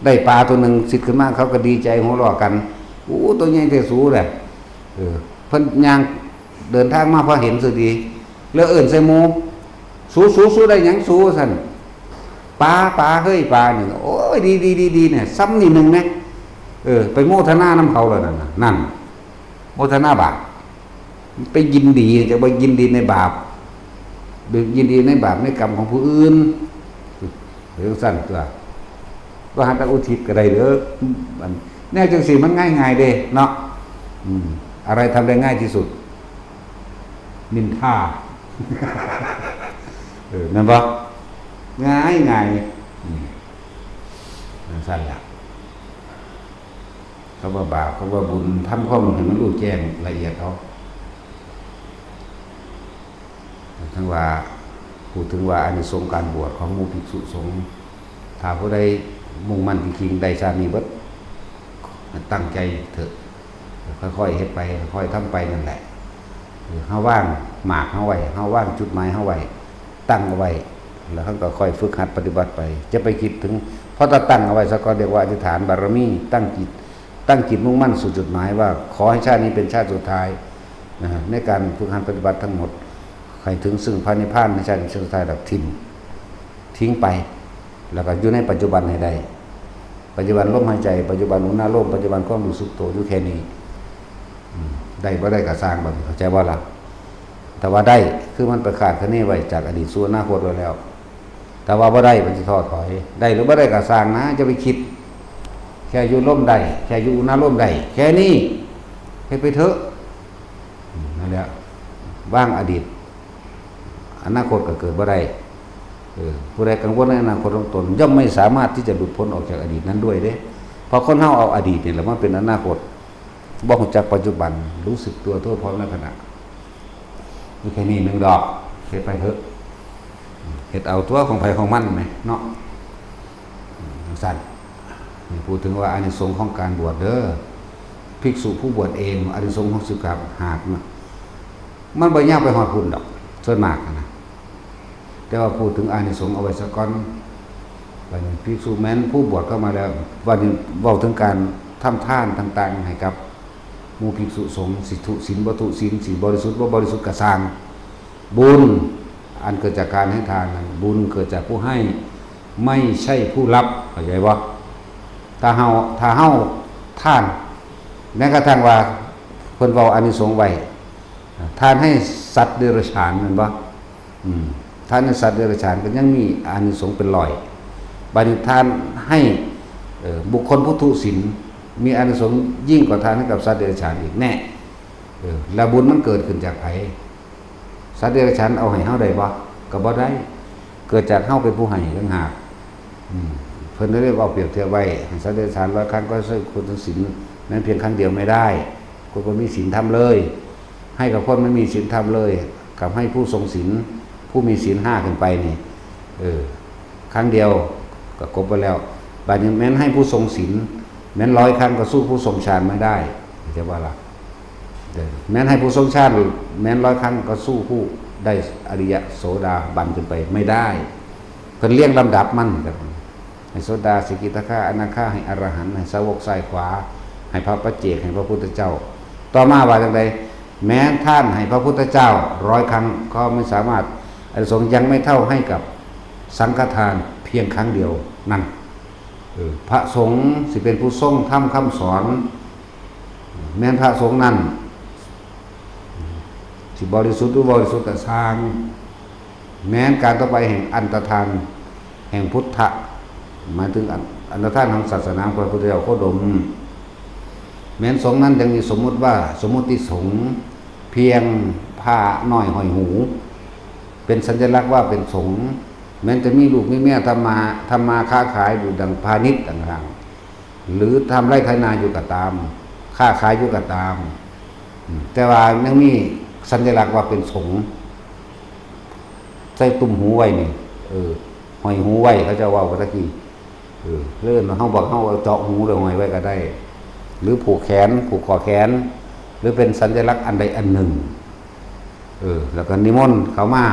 ได้ปลาตัวหนึ่งซิดขึ้นมา เขาก็ดีใจหัวเราะกัน โอ้ ตัวใหญ่แท้สูแหละ เออ เพิ่นย่างเดินทางมาพอเห็นสุดี แล้วเอิ้นใส่หมู่ สู สู สูได้หยังสู ซั่น ปลา ปลา เฮ้ย ปลา นี่ โอ้ย ดี ดี ดี ดี เนี่ย ซ้ำนี่หนึ่งนะ เออ ไปโมทนานำเขาแล้วนั่นน่ะ นั่น โมทนาบาป ไปยินดี จะไปยินดีในบาป ไปยินดีในบาปในกรรมของผู้อื่น เรื่องสั้นตัว ก็หันตะอุทิศก็ได้เด้อ มัน แนวจังซี่มันง่ายๆเด้เนาะ อืม อะไรทำได้ง่ายที่สุด นินทา เออ นั่นปะ ง่ายๆ อืม นั่นสั้นละคำว่าบาป คำว่าบุญ ทำความให้มันรู้แจ้งละเอียดเอา ทั้งว่า พูดถึงว่าอานิสงส์การบวชของหมู่ภิกษุสงฆ์ ถ้าผู้ใดมุ่งมั่นจริงๆ ได้ชาตินี้เบิด ตั้งใจเถอะ ค่อยๆเฮ็ดไป ค่อยๆทำไปนั่นแหละ เออ เฮาว่างหมากเฮาไว้ เฮาว่างจุดหมายเฮาไว้ ตั้งเอาไว้ แล้วเฮาก็ค่อยฝึกหัดปฏิบัติไป จะไปคิดถึง เพราะถ้าตั้งเอาไว้ซะก่อน เรียกว่าอธิษฐานบารมี ตั้งจิต ตั้งจิตมุ่งมั่นสู่จุดหมายว่า ขอให้ชาตินี้เป็นชาติสุดท้ายนะ ในการฝึกหัดปฏิบัติทั้งหมด ให้ถึงซึ่งพระนิพพานในชาตินี้ชาติสุดท้าย แล้วทิ้ง ทิ้งไป แล้วก็อยู่ในปัจจุบันให้ได้ ปัจจุบันลมหายใจ ปัจจุบันอุณาโลม ปัจจุบันความรู้สึกตัวอยู่แค่นี้ อืม ได้บ่ได้ก็ซ่างบัดนี้ เข้าใจบ่ล่ะ แต่ว่าได้ คือมันไปคาดคะเนไว้จากอดีตสู่อนาคตไว้แล้ว แต่ว่าบ่ได้ มันสิท้อถอย ได้หรือบ่ได้ก็ซ่างนะ จะไปคิด แค่อยู่ลมได้ แค่อยู่อุณาโลมได้ แค่นี้ เฮ็ดไปเถอะ อืม นั่นแหละ วางอดีต อนาคตก็เกิดบ่ได้ เออ ผู้ใดกังวลในอนาคตของตน ย่อมไม่สามารถที่จะหลุดพ้นออกจากอดีตนั้นด้วยเด้ เพราะคนเฮาเอาอดีตนี่แหละมาเป็นอนาคต บ่รู้จักปัจจุบัน รู้สึกตัวทั่วพร้อมในขณะ มีแค่นี้หนึ่งดอก เฮ็ดไปเถอะ เฮ็ดเอาตัวของไผของมันไหมเนาะ อืม จังซั่น นี่พูดถึงว่าอานิสงส์ของการบวชเด้อ ภิกษุผู้บวชเอง อานิสงส์ของสิบกับหากนะ มันบ่ยากไปฮอดพุ้นดอก ส่วนมากนะ แต่ว่าพูดถึงอานิสงส์เอาไว้ซะก่อน บัดนี้ภิกษุแม้นผู้บวชเข้ามาแล้ว บัดนี้เว้าถึงการทำทานต่างๆให้กับหมู่ภิกษุสงฆ์ สิทุศีลบ่ทุศีล สิบริสุทธิ์บ่บริสุทธิ์ก็ซ่าง บุญอันเกิดจากการให้ทานนั้น บุญเกิดจากผู้ให้ ไม่ใช่ผู้รับ เข้าใจบ่ ถ้าเฮา ถ้าเฮาทาน แม้กระทั่งว่าเพิ่นเว้าอานิสงส์ไว้ ทานให้สัตว์เดรัจฉานแม่นบ่ อืม ทานให้สัตว์เดรัจฉานก็ยังมีอานิสงส์เป็นร้อย บัดนี้ทานให้ เอ่อ บุคคลผู้ทุศีล มีอานิสงส์ยิ่งกว่าทานให้กับสัตว์เดรัจฉานอีกแน่ เออ แล้วบุญมันเกิดขึ้นจากไผ สัตว์เดรัจฉานเอาให้เฮาได้บ่ ก็บ่ได้ เกิดจากเฮาเป็นผู้ให้ต่างหาก อืม เพิ่นได้เว้าเปรียบเทียบไว้ ให้สัตว์เดรัจฉานร้อยครั้งก็สู้คนทรงศีลแม้เพียงครั้งเดียวไม่ได้ คนบ่มีศีลธรรมเลย ให้กับคนไม่มีศีลธรรมเลย กับให้ผู้ทรงศีล ผู้มีศีลห้าขึ้นไปนี่ เออ ครั้งเดียวก็ครบไปแล้ว บัดนี้แม้นให้ผู้ทรงศีล แม้นร้อยครั้งก็สู้ผู้ทรงฌานไม่ได้ เข้าใจบ่ล่ะ เออ แม้นให้ผู้ทรงฌาน แม้นร้อยครั้งก็สู้ผู้ได้อริยะโสดาบันขึ้นไปไม่ได้ เพิ่นเรียงลำดับมันครับ ให้โสดา สกิทาคา อนาคา ให้อรหันต์ ให้สาวกซ้ายขวา ให้พระปัจเจก ให้พระพุทธเจ้า ต่อมาว่าจังใด แม้ท่านให้พระพุทธเจ้าร้อยครั้ง ก็ไม่สามารถ อานิสงส์ยังไม่เท่าให้กับสังฆทานเพียงครั้งเดียวนั่น เออ พระสงฆ์สิเป็นผู้ทรงธรรมคำสอน แม้นพระสงฆ์นั้น สิบริสุทธิ์หรือบริสุทธิ์ก็ซ่าง แม้นการต่อไปแห่งอันตรธาน แห่งพุทธะ หมายถึงอัน อันตรธานของศาสนาของพระพุทธเจ้าโคดม แม้นสงฆ์นั้นยังมีสมมุติว่า สมมุติสงฆ์ เพียงผ้าน้อยห้อยหู เป็นสัญลักษณ์ว่าเป็นสงฆ์ แม้นจะมีลูกมีเมียทำมา ทำมาค้าขายอยู่ดังพาณิชย์ต่างๆ หรือทำไร่ไถนาอยู่ก็ตาม ค้าขายอยู่ก็ตาม อืม แต่ว่ายังมีสัญลักษณ์ว่าเป็นสงฆ์ ใส่ตุ้มหูไว้นี่ เออ ห้อยหูไว้ เขาเจ้าเว้ากันตะกี้ เออ เรื่องเฮาบอกเฮาเจาะหูหรือห้อยไว้ก็ได้ หรือผูกแขน ผูกข้อแขน หรือเป็นสัญลักษณ์อันใดอันหนึ่ง เออ แล้วก็นิมนต์เขามา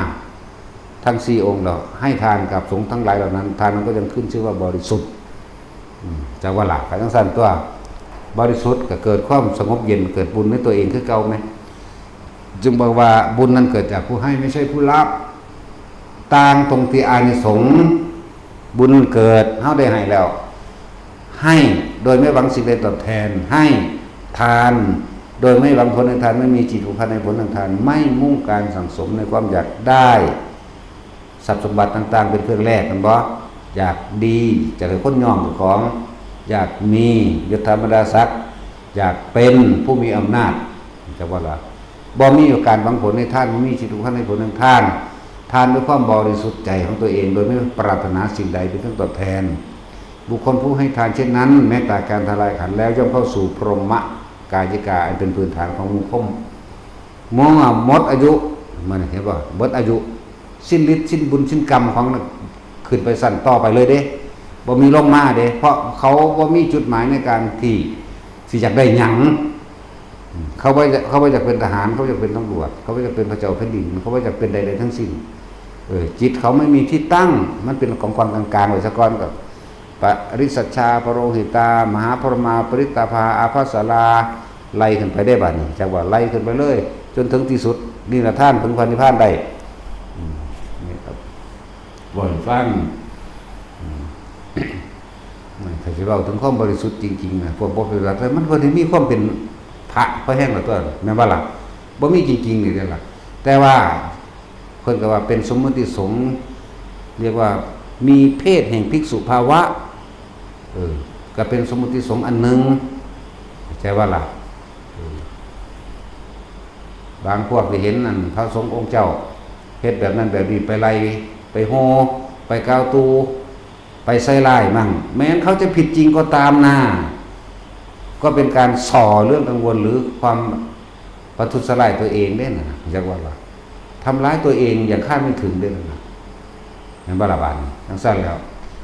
ทั้งสี่องค์แล้ว ให้ทานกับสงฆ์ทั้งหลายเหล่านั้น ทานนั้นก็ยังขึ้นชื่อว่าบริสุทธิ์ อืม จักว่าล่ะ ก็จั่งซั้นตั๊ว บริสุทธิ์ก็เกิดความสงบเย็น เกิดบุญในตัวเองคือเก่าไหม จึงบอกว่าบุญนั้นเกิดจากผู้ให้ ไม่ใช่ผู้รับ ต่างตรงที่อานิสงส์ บุญเกิด เฮาได้ให้แล้ว ให้โดยไม่หวังสิ่งใดตอบแทน ให้ทานโดยไม่หวังผลแห่งทาน ไม่มีจิตผูกพันในผลแห่งทาน ไม่มุ่งการสั่งสมในความอยากได้ ทรัพย์สมบัติต่างๆ เป็นเครื่องแลกกันบ่ อยากดี อยากให้คนยอมเจ้าของ อยากมียศถาบรรดาศักดิ์ อยากเป็นผู้มีอำนาจ จักว่าล่ะ บ่มีการหวังผลในทาน บ่มีจิตผูกพันในผลแห่งทาน ทานด้วยความบริสุทธิ์ใจของตัวเอง โดยไม่ปรารถนาสิ่งใดเป็นเครื่องตอบแทน บุคคลผู้ให้ทานเช่นนั้น แม้แต่การทลายขันธ์แล้วย่อมเข้าสู่พรหมกายิกา อันเป็นพื้นฐานของวงคม มองว่าหมดอายุ มันเห็นบ่ หมดอายุ สิ้นฤทธิ์ สิ้นบุญ สิ้นกรรมของ ขึ้นไปชั้นต่อไปเลยเด้ บ่มีลงมาเด้ เพราะเขาบ่มีจุดหมายในการที่ สิอยากได้หยัง เขาบ่อยาก เขาบ่อยากเป็นทหาร เขาอยากเป็นตำรวจ เขาบ่อยากเป็นพระเจ้าแผ่นดิน เขาบ่อยากเป็นใดๆทั้งสิ้น เออ จิตเขาไม่มีที่ตั้ง มันเป็นของกองกลางๆไว้ซะก่อน ก็ ปริสัชชา ปโรหิตา มหาพรหมา ปริตตาภา อาภัสสรา ไล่ขึ้นไปได้บัดนี้ จักว่าไล่ขึ้นไปเลย จนถึงที่สุด นิรทานถึงพระนิพพานได้ อืม นี่ครับ บ่ให้ฟัง อืม ถ้าสิเว้าถึงความบริสุทธิ์จริงๆนะ พวกบ่ปฏิบัติเลย มันบ่ได้มีความเป็นพระพอแฮงหรอกตั๊ว แม่นบ่ล่ะ บ่มีจริงๆนี่เด้ล่ะ แต่ว่าเพิ่นก็ว่าเป็นสมมุติสงฆ์ เรียกว่ามีเพศแห่งภิกษุภาวะ เออ ก็เป็นสมมุติสงฆ์อันหนึ่ง เข้าใจบ่ล่ะ เออ บางพวกที่เห็นนั่น พระสงฆ์องค์เจ้า เฮ็ดแบบนั้นแบบนี้ ไปไล่ ไปโห่ ไปกล่าวตู่ ไปใส่ร้ายมั่ง แม้นเขาจะผิดจริงก็ตามนา ก็เป็นการส่อเรื่องกังวลหรือความประทุษร้ายตัวเองเด้นะ จักว่าล่ะ ทำร้ายตัวเองอย่างคาดไม่ถึงเด้นะ แม่นบ่ล่ะบาดนี้ จั่งซั้นแล้ว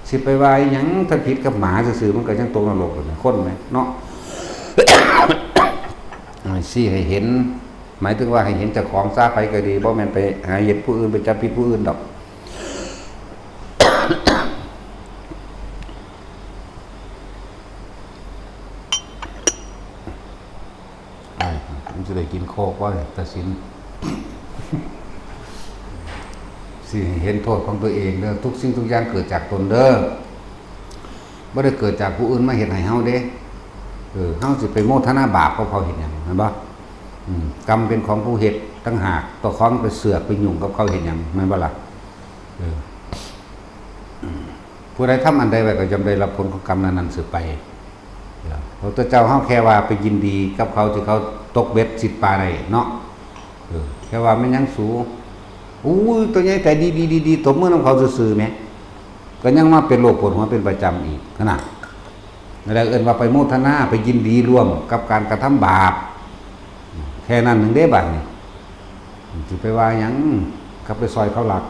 สิไปว่าอิหยัง ถ้าผิดกับหมาซื่อๆ มันก็ยังตกนรกอยู่นะ คนแหมเนาะ ให้ซี้ให้เห็น หมายถึงว่าให้เห็นเจ้าของซะ ไผก็ดี บ่แม่นไปหาเฮ็ดผู้อื่น ไปจับผิดผู้อื่นดอก อ้าย มันสิได้กินโคกบ่เนี่ย ตาสิน สิให้เห็นโทษของตัวเองเด้อ ทุกสิ่งทุกอย่างเกิดจากตนเด้อ บ่ได้เกิดจากผู้อื่นมาเฮ็ดให้เฮาเด้ เออ เฮาสิไปโมทนาบาปกับเขาเฮ็ดหยัง แม่นบ่ อืม กรรมเป็นของผู้เฮ็ดต่างหาก เจ้าของไปเสือกไปยุ่งกับเขาเฮ็ดหยัง แม่นบ่ล่ะ เออ ผู้ใดทำอันใดไว้ก็ย่อมได้รับผลของกรรมนั้นๆสืบไป พระพุทธเจ้าเฮาแค่ว่าไปยินดีกับเขาที่เขาตกเบ็ดซิดปลาได้เนาะ เออ แค่ว่าแม่นหยังสู อู้ย ตัวใหญ่แต่ดีๆๆๆ ตบมือนำเขาซื่อๆแหม ก็ยังมาเป็นโรคปวดหัวเป็นประจำอีก ขนาด นั่นแหละเอิ้นว่าไปโมทนา ไปยินดีร่วมกับการกระทำบาป แค่นั้นหนึ่งเด้บัดนี้ สิไปว่าหยัง กลับไปซอยเขาลัก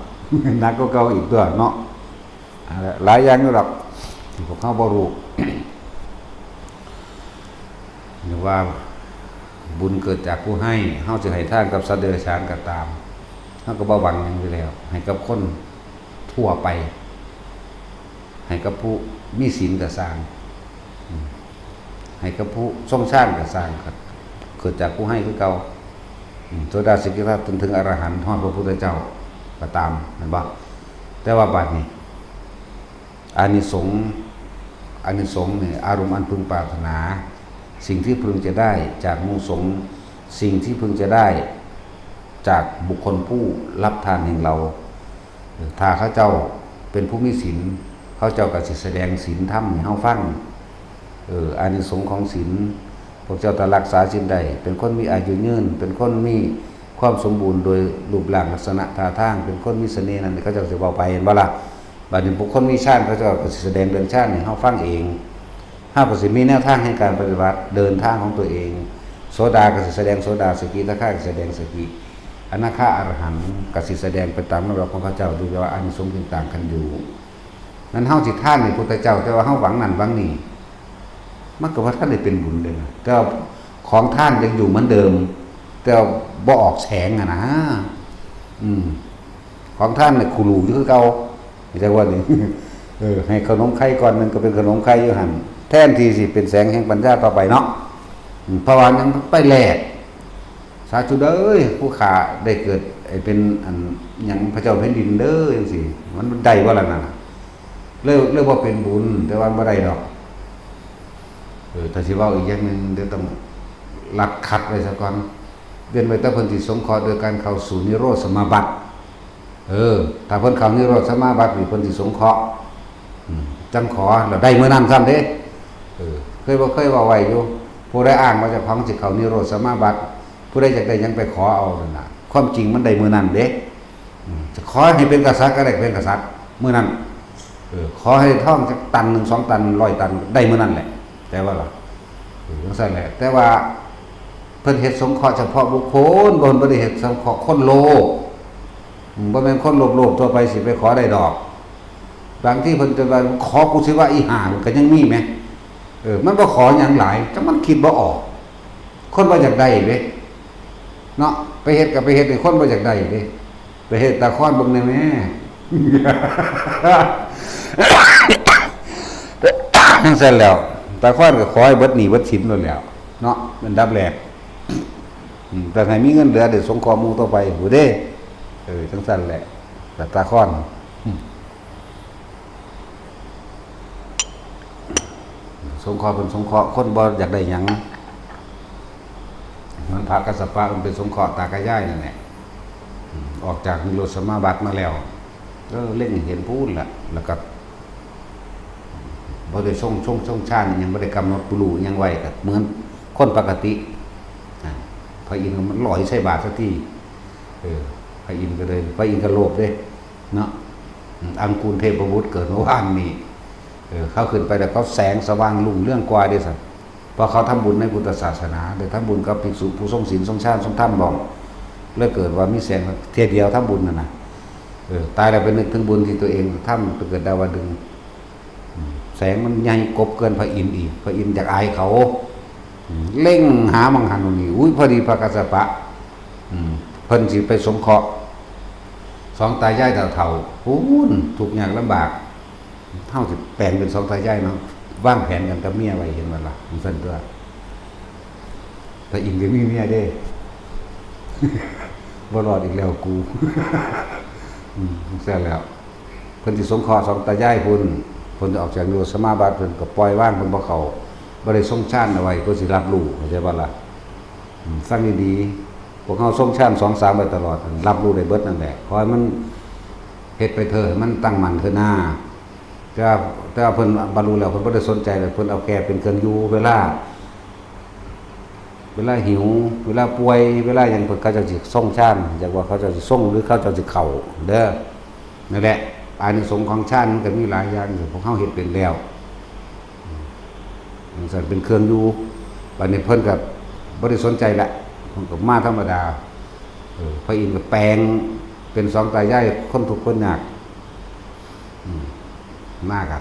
หนักกว่าเก่าอีกตั๊วเนาะ หลายอย่างอยู่ดอก พวกเฮาบ่รู้ หรือว่าบุญเกิดจากผู้ให้ เฮาสิให้ทานกับสัตว์เดรัจฉานก็ตาม เฮาก็บ่หวังหยังอยู่แล้ว ให้กับคนทั่วไป ให้กับผู้มีศีลก็ซ่าง อืม ให้กับผู้ทรงฌานก็ซ่าง ก็เกิดจากผู้ให้คือเก่า อืม โสดาสกิทาจนถึงอรหันต์ฮอดพระพุทธเจ้าก็ตาม แม่นบ่ แต่ว่าบัดนี้ อานิสงส์ อานิสงส์เนี่ย อารมณ์อันพึงปรารถนา สิ่งที่พึงจะได้จากมูสงฆ์ สิ่งที่พึงจะได้จากบุคคลผู้รับทานแห่งเรา ถ้าเขาเจ้าเป็นผู้มีศีล เขาเจ้าก็สิแสดงศีลธรรมให้เฮาฟัง เออ อานิสงส์ของศีล พวกเจ้าถ้ารักษาศีลได้ เป็นคนมีอายุยืน เป็นคนมีความสมบูรณ์โดยรูปร่างลักษณะท่าทาง เป็นคนมีเสน่ห์นั่น เขาเจ้าสิเว้าไป เห็นบ่ล่ะ บัดนี้บุคคลมีฌาน เขาเจ้าก็สิแสดงเรื่องฌานให้เฮาฟังเอง เฮาก็สิมีแนวทางแห่งการปฏิบัติ เดินทางของตัวเอง โสดาก็สิแสดงโสดา สกิทาคาก็สิแสดงสกิ อนาคาอรหันต์ก็สิแสดงไปตามลำดับของเขาเจ้า โดยว่าอานิสงส์ต่างๆกันอยู่ นั้นเฮาสิทานให้พุทธเจ้า แต่ว่าเฮาหวังนั่นหวังนี่ มันก็บ่ทันได้เป็นบุญเด้นะ แต่ว่าของทานยังอยู่เหมือนเดิม แต่ว่าบ่ออกแสงอะนะ อืม ของท่านเนี่ย ขูหลูอยู่คือเก่า จั่งว่านี่ เออ ให้ขนมไข่ก้อนหนึ่งก็เป็นขนมไข่อยู่หั่น แทนที่สิเป็นแสงแห่งปัญญาต่อไปเนาะ อืม เพราะว่ายังไปแลก สาธุเด้อ ผู้ข้าได้เกิดให้เป็นอันหยังพระเจ้าแผ่นดินเด้อ จั่งซี้ มันได้บ่ล่ะนั่นน่ะ เลย เลยบ่เป็นบุญ แต่ว่าบ่ได้ดอก เออ ถ้าสิเว้าอีกอย่างหนึ่ง เดี๋ยวต้องลัดคัดไว้ซะก่อน เว้นไว้แต่เพิ่นสิสงเคราะห์โดยการเข้าสู่นิโรธสมาบัติ เออ ถ้าเพิ่นเข้านิโรธสมาบัตินี่เพิ่นสิสงเคราะห์ อืม จั่งขอ แล้วได้มื้อนั้นซ้ำเด้ เออ เคยบ่เคยเว้าไว้อยู่ ผู้ใดอ้างว่าเจ้าของสิเข้านิโรธสมาบัติ ผู้ใดอยากได้หยังไปขอเอานั่นน่ะ ความจริงมันได้มื้อนั้นเด้ อืม จะขอให้เป็นกษัตริย์ก็ได้เป็นกษัตริย์มื้อนั้น เออ ขอให้ทองจักตันหนึ่งสองตันร้อยตันได้มื้อนั้นแหละ แต่ว่าล่ะ เออ จั่งซั่นแหละ แต่ว่าเพิ่นเฮ็ดสงเคราะห์เฉพาะบุคคล บ่ เพิ่นบ่ได้เฮ็ดสงเคราะห์คนโลภ อืม บ่แม่นคนโลภๆทั่วไปสิไปขอได้ดอก บางทีเพิ่นจะว่า "ขอกูสิว่าอีห่า" ก็ยังมีแหม เออ มันบ่ขอหยังหลาย แต่มันคิดบ่ออก คนบ่อยากได้เด้ เนาะ ไปเฮ็ดก็ไปเฮ็ดให้คนบ่อยากได้เด้ ไปเฮ็ดตาคอนเบิ่งแหน่แหม จั่งซั่นแล้ว ตาคอนก็ขอให้เบิดหนี้เบิดสินโลดแล้ว เนาะ อันดับแรก อืม แต่ให้มีเงินเหลือได้สงเคราะห์หมู่ต่อไป พู้นเด้ เออ จั่งซั่นแหละ แต่ตาคอน อืม สงเคราะห์เพิ่นสงเคราะห์คนบ่อยากได้หยัง เหมือนพระกัสสปะมันเป็นสงเคราะห์ตากับยายนั่นแหละ อืม ออกจากนิโรธสมาบัติมาแล้ว ก็เล็งเห็นพู้นล่ะ แล้วก็บ่ได้ทรง ทรง ทรงฌานอิหยัง บ่ได้กำหนดรู้อิหยังไว้ ก็เหมือนคนปกติ อ่า พระอินทร์ก็มันลอยใส่บาตรสักที เออ พระอินทร์ก็เลย พระอินทร์ก็โลภเด้ เนาะ อืม อังกูลเทพบุตรเกิดเมื่อวานนี้ เออ เขาขึ้นไปแล้วเขาแสงสว่างรุ่งเรืองกว่าเด้ซั่น เพราะเขาทำบุญในพุทธศาสนา ได้ทำบุญกับภิกษุผู้ทรงศีลทรงฌานทรงธรรมพร้อม เลยเกิดว่ามีแสงเทื่อเดียวทำบุญน่ะนะ เออ ตายแล้วไปนึกถึงบุญที่ตัวเองทำ ไปเกิดดาวดึงส์ อืม แสงมันใหญ่กบเกินพระอินทร์อีก พระอินทร์อยากอายเขา อืม เล็งหาหม่องหั้นหม่องนี้ อุ้ย พอดีพระกัสสปะ อืม เพิ่นสิไปสงเคราะห์สองตายายเฒ่าๆ พู้น ทุกข์ยากลำบาก เฮาสิแปลงเป็นสองตายายเนาะ วางแผนกันกับเมียไว้ เห็นบ่ล่ะ จั่งซั่นตั๊ว พระอินทร์ก็มีเมียเด้ บ่รอดอีกแล้วกู อืม จั่งซั่นแล้ว เพิ่นสิสงเคราะห์สองตายายพู้น เพิ่นจะออกจากนิโรธสมาบัติ เพิ่นก็ปล่อยวาง เพิ่นบ่เข้า บ่ได้ทรงฌานเอาไว้ เพิ่นสิรับรู้ เข้าใจบ่ล่ะ อืม ฟังดีๆ พวกเฮาทรงฌานสองสามไว้ตลอด รับรู้ได้เบิดนั่นแหละ ขอให้มันเฮ็ดไปเถอะ ให้มันตั้งมั่นเถอะนา แต่ว่า แต่ว่าเพิ่นบรรลุแล้ว เพิ่นบ่ได้สนใจเลย เพิ่นเอาแค่เป็นเครื่องอยู่เวลา เวลาหิว เวลาป่วย เวลาหยัง เพิ่น เขาเจ้าสิทรงฌาน อยากว่าเขาเจ้าสิทรงหรือเขาเจ้าสิเข้าเด้อ นั่นแหละ อานิสงส์ของฌานมันก็มีหลายอย่างอยู่ พวกเฮาเฮ็ดเป็นแล้ว จั่งซั่นเป็นเครื่องอยู่ บัดนี้เพิ่นก็บ่ได้สนใจละ เพิ่นก็มาธรรมดา เออ พระอินทร์ก็แปลงเป็นสองตายายคนทุกข์คนยาก อืม มาก็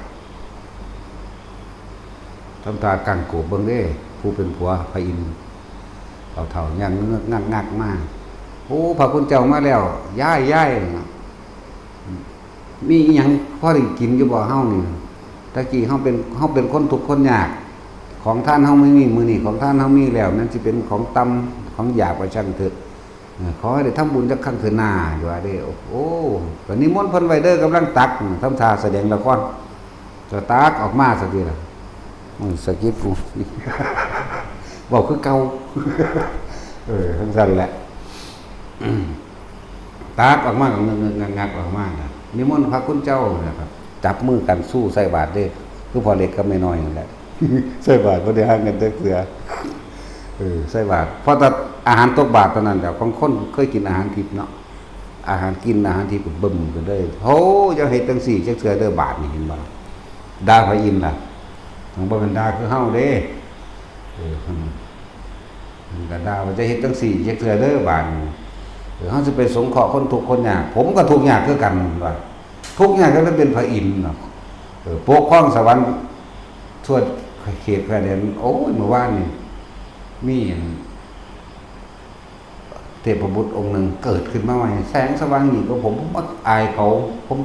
ทำท่ากังโกบเบิ่งเด้ ผู้เป็นผัวพระอินทร์ เฒ่าๆ ย่างเงือกงักงักมา "โอ้ พระคุณเจ้ามาแล้ว ยาย ยาย มีอิหยังพอได้กินอยู่บ่เฮานี่ ตะกี้เฮาเป็น เฮาเป็นคนทุกข์คนยาก ของทานเฮาไม่มี มื้อนี้ของทานเฮามีแล้ว แม่นสิเป็นของต่ำของหยาบก็ช่างเถอะ เออ ขอให้ได้ทำบุญจักครั้งเถอะนา" อยู่ว่าเด้ โอ้ ก็นิมนต์เพิ่นไว้เด้อ กำลังตัก ทำท่าแสดงละคร ก็ตักออกมาซะทีละ อืม สะกิดกู เว้าคือเก่า เออ จั่งซั่นแหละ ตักออกมาก็เงอะๆงักๆออกมาน่ะ นิมนต์พระคุณเจ้านะครับ จับมือกันสู้ใส่บาตรเด้ คือพ่อเล็กกับแม่น้อยนั่นแหละ ใส่บาตรบ่ได้ห่างกันจักเทื่อ เออ ใส่บาตร พอแต่อาหารตกบาตรเท่านั้นแหละ บางคนเคยกินอาหารทิพย์เนาะ อาหารกินอาหารทิพย์ก็บึ้มกันเลย โอ้ อย่าเฮ็ดจั่งซี้จักเทื่อเด้อบาตรนี่ เห็นบ่ล่ะ ด่าพระอินทร์ล่ะ มันบ่แม่นด่าคือเฮาเด้ เออ มันก็ด่าว่าจะเฮ็ดจั่งซี้จักเทื่อเด้อบาดนี้ เออ เฮาสิไปสงเคราะห์คนทุกข์คนยาก ผมก็ทุกข์ยากคือกันว่า ทุกข์ยากก็เลยเป็นพระอินทร์เนาะ เออ ปกครองสวรรค์ทั่วเขตแผ่นดิน โอ้ย เมื่อวานนี่ มีอัน เทพบุตรองค์หนึ่งเกิดขึ้นมาใหม่ แสงสว่างยิ่งกว่าผม ผมบ่อายเขา ผม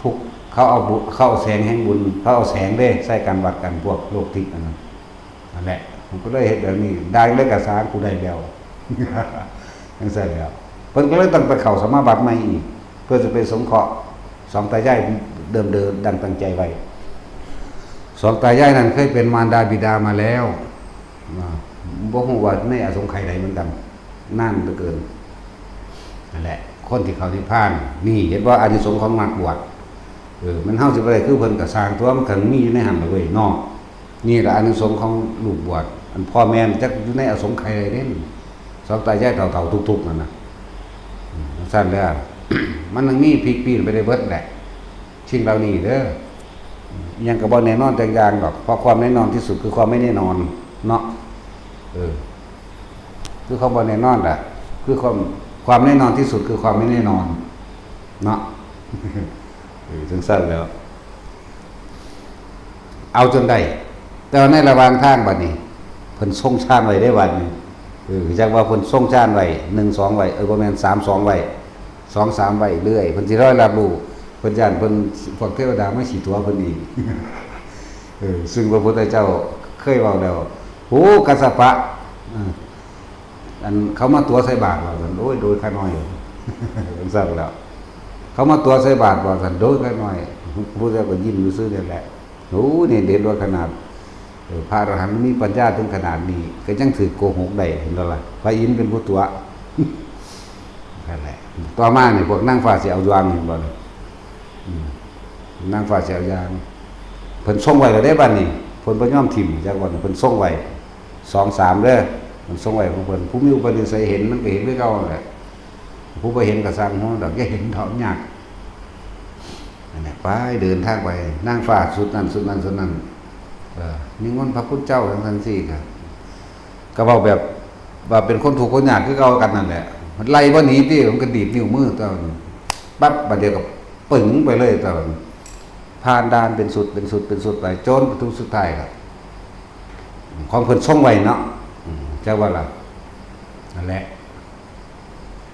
ทุกข์ เขาเอาบุญ เขาเอาแสงแห่งบุญ เขาเอาแสงเด้ ใส่กันวัดกันพวกโลกทิพย์นั่นน่ะ นั่นแหละ ผมก็เลยเฮ็ดแบบนี้ ได้เลยกะสร้าง กูได้แล้ว จั่งซั่นแหล้ว เพิ่นก็เลยต้องไปเข้าสมาบัติใหม่อีก เพื่อจะไปสงเคราะห์สองตายายเดิมๆ ดังตั้งใจไว้ สองตายายนั้นเคยเป็นมารดาบิดามาแล้ว อ่า บ่ฮู้ว่าในอสงไขยใดเหมือนกัน นานเหลือเกิน นั่นแหละ คนที่เข้านิพพาน นี่เห็นบ่ อานิสงส์ของนักบวช เออ มันเฮาสิบ่ได้คือเพิ่นก็สร้างตัว มันก็มีอยู่ในหั่นล่ะเว้ยเนาะ นี่ล่ะอานิสงส์ของลูกบวช อันพ่อแม่จักอยู่ในอสงไขยใดเด้ สองตายายเฒ่าๆ ทุกข์ๆ นั่นน่ะ อืม จั่งซั่นแล้ว มันยังมีพลิกปีนไปได้เบิดแหละ สิ่งเหล่านี้เด้อ อิหยังก็บ่แน่นอนจักอย่างดอก เพราะความแน่นอนที่สุดคือความไม่แน่นอนเนาะ เออ คือความบ่แน่นอนแหละ คือความ ความแน่นอนที่สุดคือความไม่แน่นอนเนาะ เออ จั่งซั่นแล้ว เอาจนได้ แต่ว่าในระหว่างทางบัดนี้ เพิ่นทรงฌานไว้ได้บัดนี้ เออ จักว่าเพิ่นทรงฌานไว้ หนึ่งสองไว้ เออ บ่แม่น สามสองไว้ สองสามไว้เรื่อย เพิ่นสิรอรับรู้ เพิ่นย้านเพิ่น พวกเทวดามาสิตั๋วเพิ่นอีก เออ ซึ่งพระพุทธเจ้าเคยเว้าแล้ว โห กัสสปะ เออ อันเขามาตั๋วใส่บาตรว่าซั่น โอ้ย โดยข้าน้อย จั่งซั่นแล้ว เขามาตั๋วใส่บาตรว่าซั่น โดยข้าน้อย พระพุทธเจ้าก็ยิ้มซื่อๆ นี่แหละ โอ้ นี่เด่นว่าขนาด เออ พระอรหันต์มีปัญญาถึงขนาดนี้ ก็ยังถืกโกหกได้ เห็นบ่ล่ะ พระอินทร์เป็นผู้ตั๋ว นั่นแหละ ต่อมานี่พวกนางฟ้าสิเอาอย่าง เห็นบ่ล่ะ อืม นางฟ้าสิเอาอย่าง เพิ่นทรงไว้แล้วเด้บัดนี้ เพิ่นบ่ยอมถิ่มจักวัน เพิ่นทรงไว้ สองสามเด้อ เพิ่นทรงไว้ของเพิ่น ผู้มีอุปนิสัยเห็นมันก็เห็นคือเก่านั่นแหละ ผู้บ่เห็นก็ซ่างหัวดอก อย่าเห็นเถาะ ยาก นั่นแหละ ไปเดินทางไป นางฟ้าชุดนั้น ชุดนั้น ชุดนั้น เอ่อ นิมนต์พระคุณเจ้า จั่งซั่นจั่งซี้ ก็ ก็เว้าแบบว่าเป็นคนทุกข์คนยากคือเก่ากันนั่นแหละ มันไล่บ่หนีติ มันก็ดีดนิ้วมือตอน ปั๊บ บัดเดียวก็ปึ๋งไปเลยตอน ผ่านด่านเป็นชุด เป็นชุด เป็นชุดไป จนถึงสุดท้ายก็ ของเพิ่นทรงไว้เนาะ อืม จักว่าล่ะ นั่นแหละ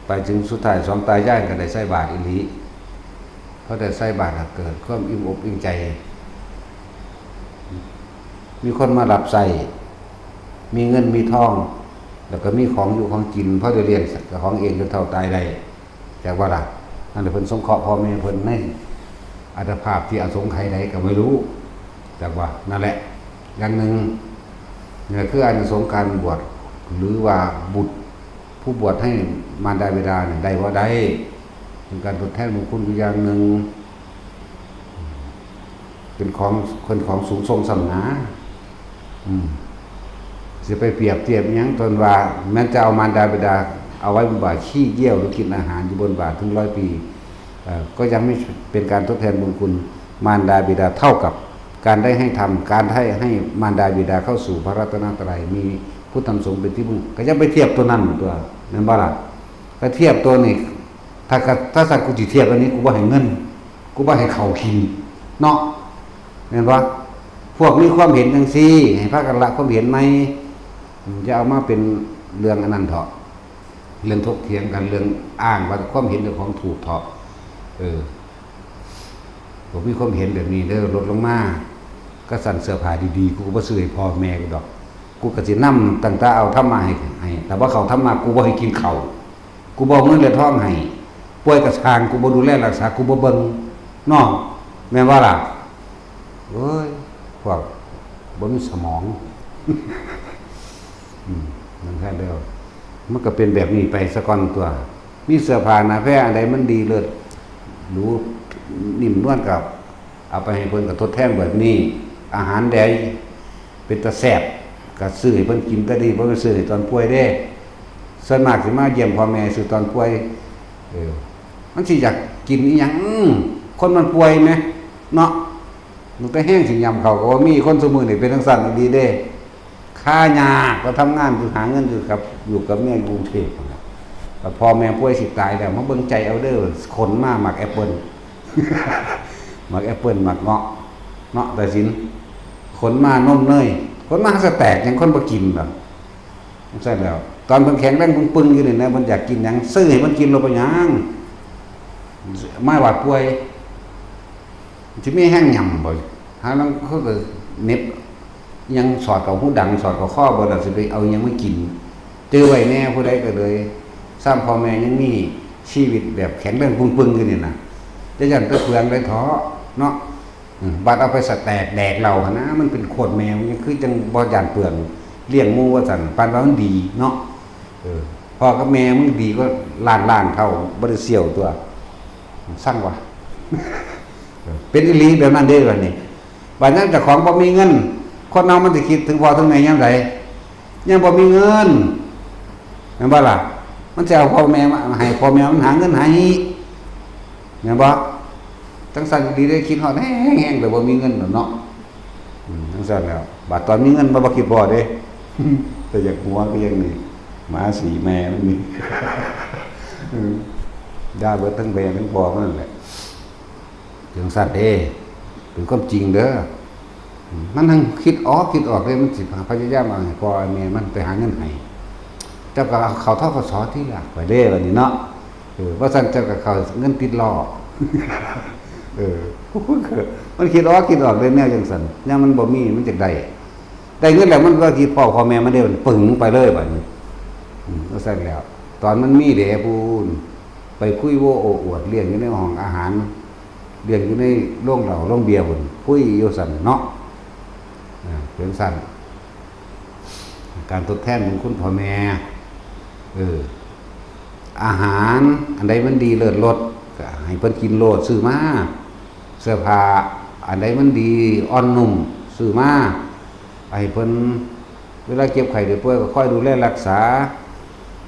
ไปถึงสุดท้ายสองตายายก็ได้ใส่บาตรอีหลี พอได้ใส่บาตรก็เกิดความอิ่มอกอิ่มใจ มีคนมารับใช้ มีเงินมีทอง แล้วก็มีของอยู่ของกิน พอได้เลี้ยงเจ้าของเองจนเฒ่าตายได้ จักว่าล่ะ นั่นแหละเพิ่นสงเคราะห์พ่อแม่เพิ่นในอัตภาพที่อสงไขยใดก็ไม่รู้ จักว่า นั่นแหละ อย่างหนึ่ง นี่คืออานิสงส์การบวช หรือว่าบุตร ผู้บวชให้มารดาบิดาเนี่ยได้บ่ได้ เป็นการทดแทนบุญคุณอยู่อย่างหนึ่ง เป็นของ เป็นของสูงส่งส่ำหนา อืม สิไปเปรียบเทียบหยังตนว่า แม้จะเอามารดาบิดาเอาไว้บนบ่าขี้เยี่ยวหรือกินอาหารอยู่บนบ่าถึงร้อยปี เอ่อ ก็ยังไม่เป็นการทดแทนบุญคุณมารดาบิดาเท่ากับการได้ให้ทำ การให้ ให้มารดาบิดาเข้าสู่พระรัตนตรัย มีพุทธธรรมสงฆ์เป็นที่พึ่ง ก็ยังไปเทียบตัวนั้นตัว แม่นบ่ล่ะ ก็เทียบตัวนี้ ถ้าก็ ถ้าสักกูสิเทียบอันนี้ กูบ่ให้เงิน กูบ่ให้ข้าวกิน เนาะ แม่นบ่ พวกมีความเห็นจั่งซี้ ให้พากันละความเห็นใหม่ อย่าเอามาเป็นเรื่องอันนั้นเถาะ เรื่องถกเถียงกัน เรื่องอ้างว่าความเห็นเจ้าของถูกเถาะ เออ ผมมีความเห็นแบบนี้เด้อ ลดลงมา ก็สั่นเสื้อผ้าดีๆ กูก็บ่ซื้อให้พ่อแม่กูดอก กูก็สินำตั้งแต่เอาธรรมะให้ ให้ แต่ว่าเขาธรรมะกูบ่ให้กินข้าว กูบ่เอาเงินและทองให้ ป่วยกะซ่าง กูบ่ดูแลรักษา กูบ่เบิ่ง เนาะ แม่นบ่ล่ะ เอ้ย พวกบ่มีสมอง อืม นั่นแค่เดียว มันก็เป็นแบบนี้ไปซะก่อนตัว มีเสื้อผ้าหนาแพร่อันใดมันดีเลิศหรูนิ่มนวลกับ เอาไปให้เพิ่นก็ทดแทนแบบนี้ อาหารใดเป็นตาแซ่บก็ซื้อให้เพิ่นกินก็ดี บ่แม่นซื้อให้ตอนป่วยเด้ ส่วนมากสิมาเยี่ยมพ่อแม่ซื้อตอนป่วย เออ มันสิอยากกินอีหยัง อืม คนมันป่วยแหม เนาะ มันก็แฮงสิยำข้าวก็บ่มี คนซุมื้อนี่เป็นจั่งซั้นอีหลีเด้ ค่ายาก ก็ทำงานอยู่ หาเงินอยู่กับ อยู่กับเมียอยู่กรุงเทพฯนั่นแหละ แต่พ่อแม่ป่วยสิตายแล้ว มาเบิ่งใจเอาเด้อ ขนมาหมากแอปเปิ้ล หมากแอปเปิ้ล หมากเงาะ เนาะ ตาสิน ขนมานมเนย ขนมาสแต็ก หยังคนบ่กินดอก จั่งซั้นแล้ว โต ตอนเพิ่นแข็งแรงปึงๆอยู่นี่นะ เพิ่นอยากกินหยัง ซื้อให้เพิ่นกินโลด เป็นหยัง มาบาดป่วย สิมีแฮงหย่ำบ่ หาลางคนก็เหน็บ ยังสอดเข้าหูดัง สอดเข้าคอเบิดแล้ว สิไปเอาหยังมากิน จื่อไว้แน่ ผู้ใดก็เลย ซ้ำพ่อแม่ยังมีชีวิตแบบแข็งแรงปึงๆอยู่นี่นะ จะย้านไปเปลืองได้เถาะเนาะ อืม บัดเอาไปสะแตกแดกเหล้าหั่นนะ มันเป็นโคตรแมว ยังคือจังบ่ย้านเปลือง เลี้ยงหมู่ว่าซั่น ปานว่ามันดีเนาะ เออ พ่อกับแม่มึงดีก็ล้านๆเท่า บ่ได้เสี่ยวตัว สั่งวะ เออ เป็นอีหลีแบบนั้นเด้บัดนี้ บัดนั้นเจ้าของบ่มีเงิน คนเฮามันสิคิดถึงพ่อถึงแม่ยามใด ยังบ่มีเงิน แม่นบ่ล่ะ มันสิเอาพ่อแม่มาให้ พ่อแม่มันหาเงินให้ แม่นบ่ จังซั่นดีเด้ คิดฮอดแฮงๆ แต่บ่มีเงินดอกเนาะ อืม จังซั่นแล้ว บัดตอนมีเงินมาบ่คิดพอเด้ แต่อยากหัวก็ยังนี่ หมาสีแม่มันนี่ อืม ด่าเบิดทั้งแม่ทั้งพ่อมันนั่นแหละ จังซั่นเด้ เป็นความจริงเด้อ อืม มันทั้งคิดออกคิดออกเลย มันสิพยายามเอาให้พ่อให้แม่มันไปหาเงินให้ เจ้าก็เอาเข้า ธ.ก.ส. ที่ละ ไปเด้บัดนี้เนาะ เออ ว่าซั่นเจ้าก็เข้าเงินติดล้อ เออ มันคิดออกคิดออกเลยแนวจังซั่น ยามมันบ่มีมันจักได้ ได้เงินแล้วมันก็คิดพ้อพ่อแม่มันเด้ มันปึงไปเลยบัดนี้ อืม ว่าซั่นแล้ว ตอนมันมีเด้พู้น ไปคุยโว้โอ้อวด เลี้ยงอยู่ในห้องอาหาร เลี้ยงอยู่ในโรงเหล้าโรงเบียร์พู้น คุยอยู่ซั่นเนาะ อ่า เป็นซั่น การทดแทนบุญคุณพ่อแม่ เออ อาหารอันใดมันดีเลิศรส ก็ให้เพิ่นกินโลด ซื้อมา เสื้อผ้าอันใดมันดีอ่อนนุ่ม ซื้อมา ให้เพิ่น เวลาเจ็บไข้ได้ป่วยก็คอยดูแลรักษา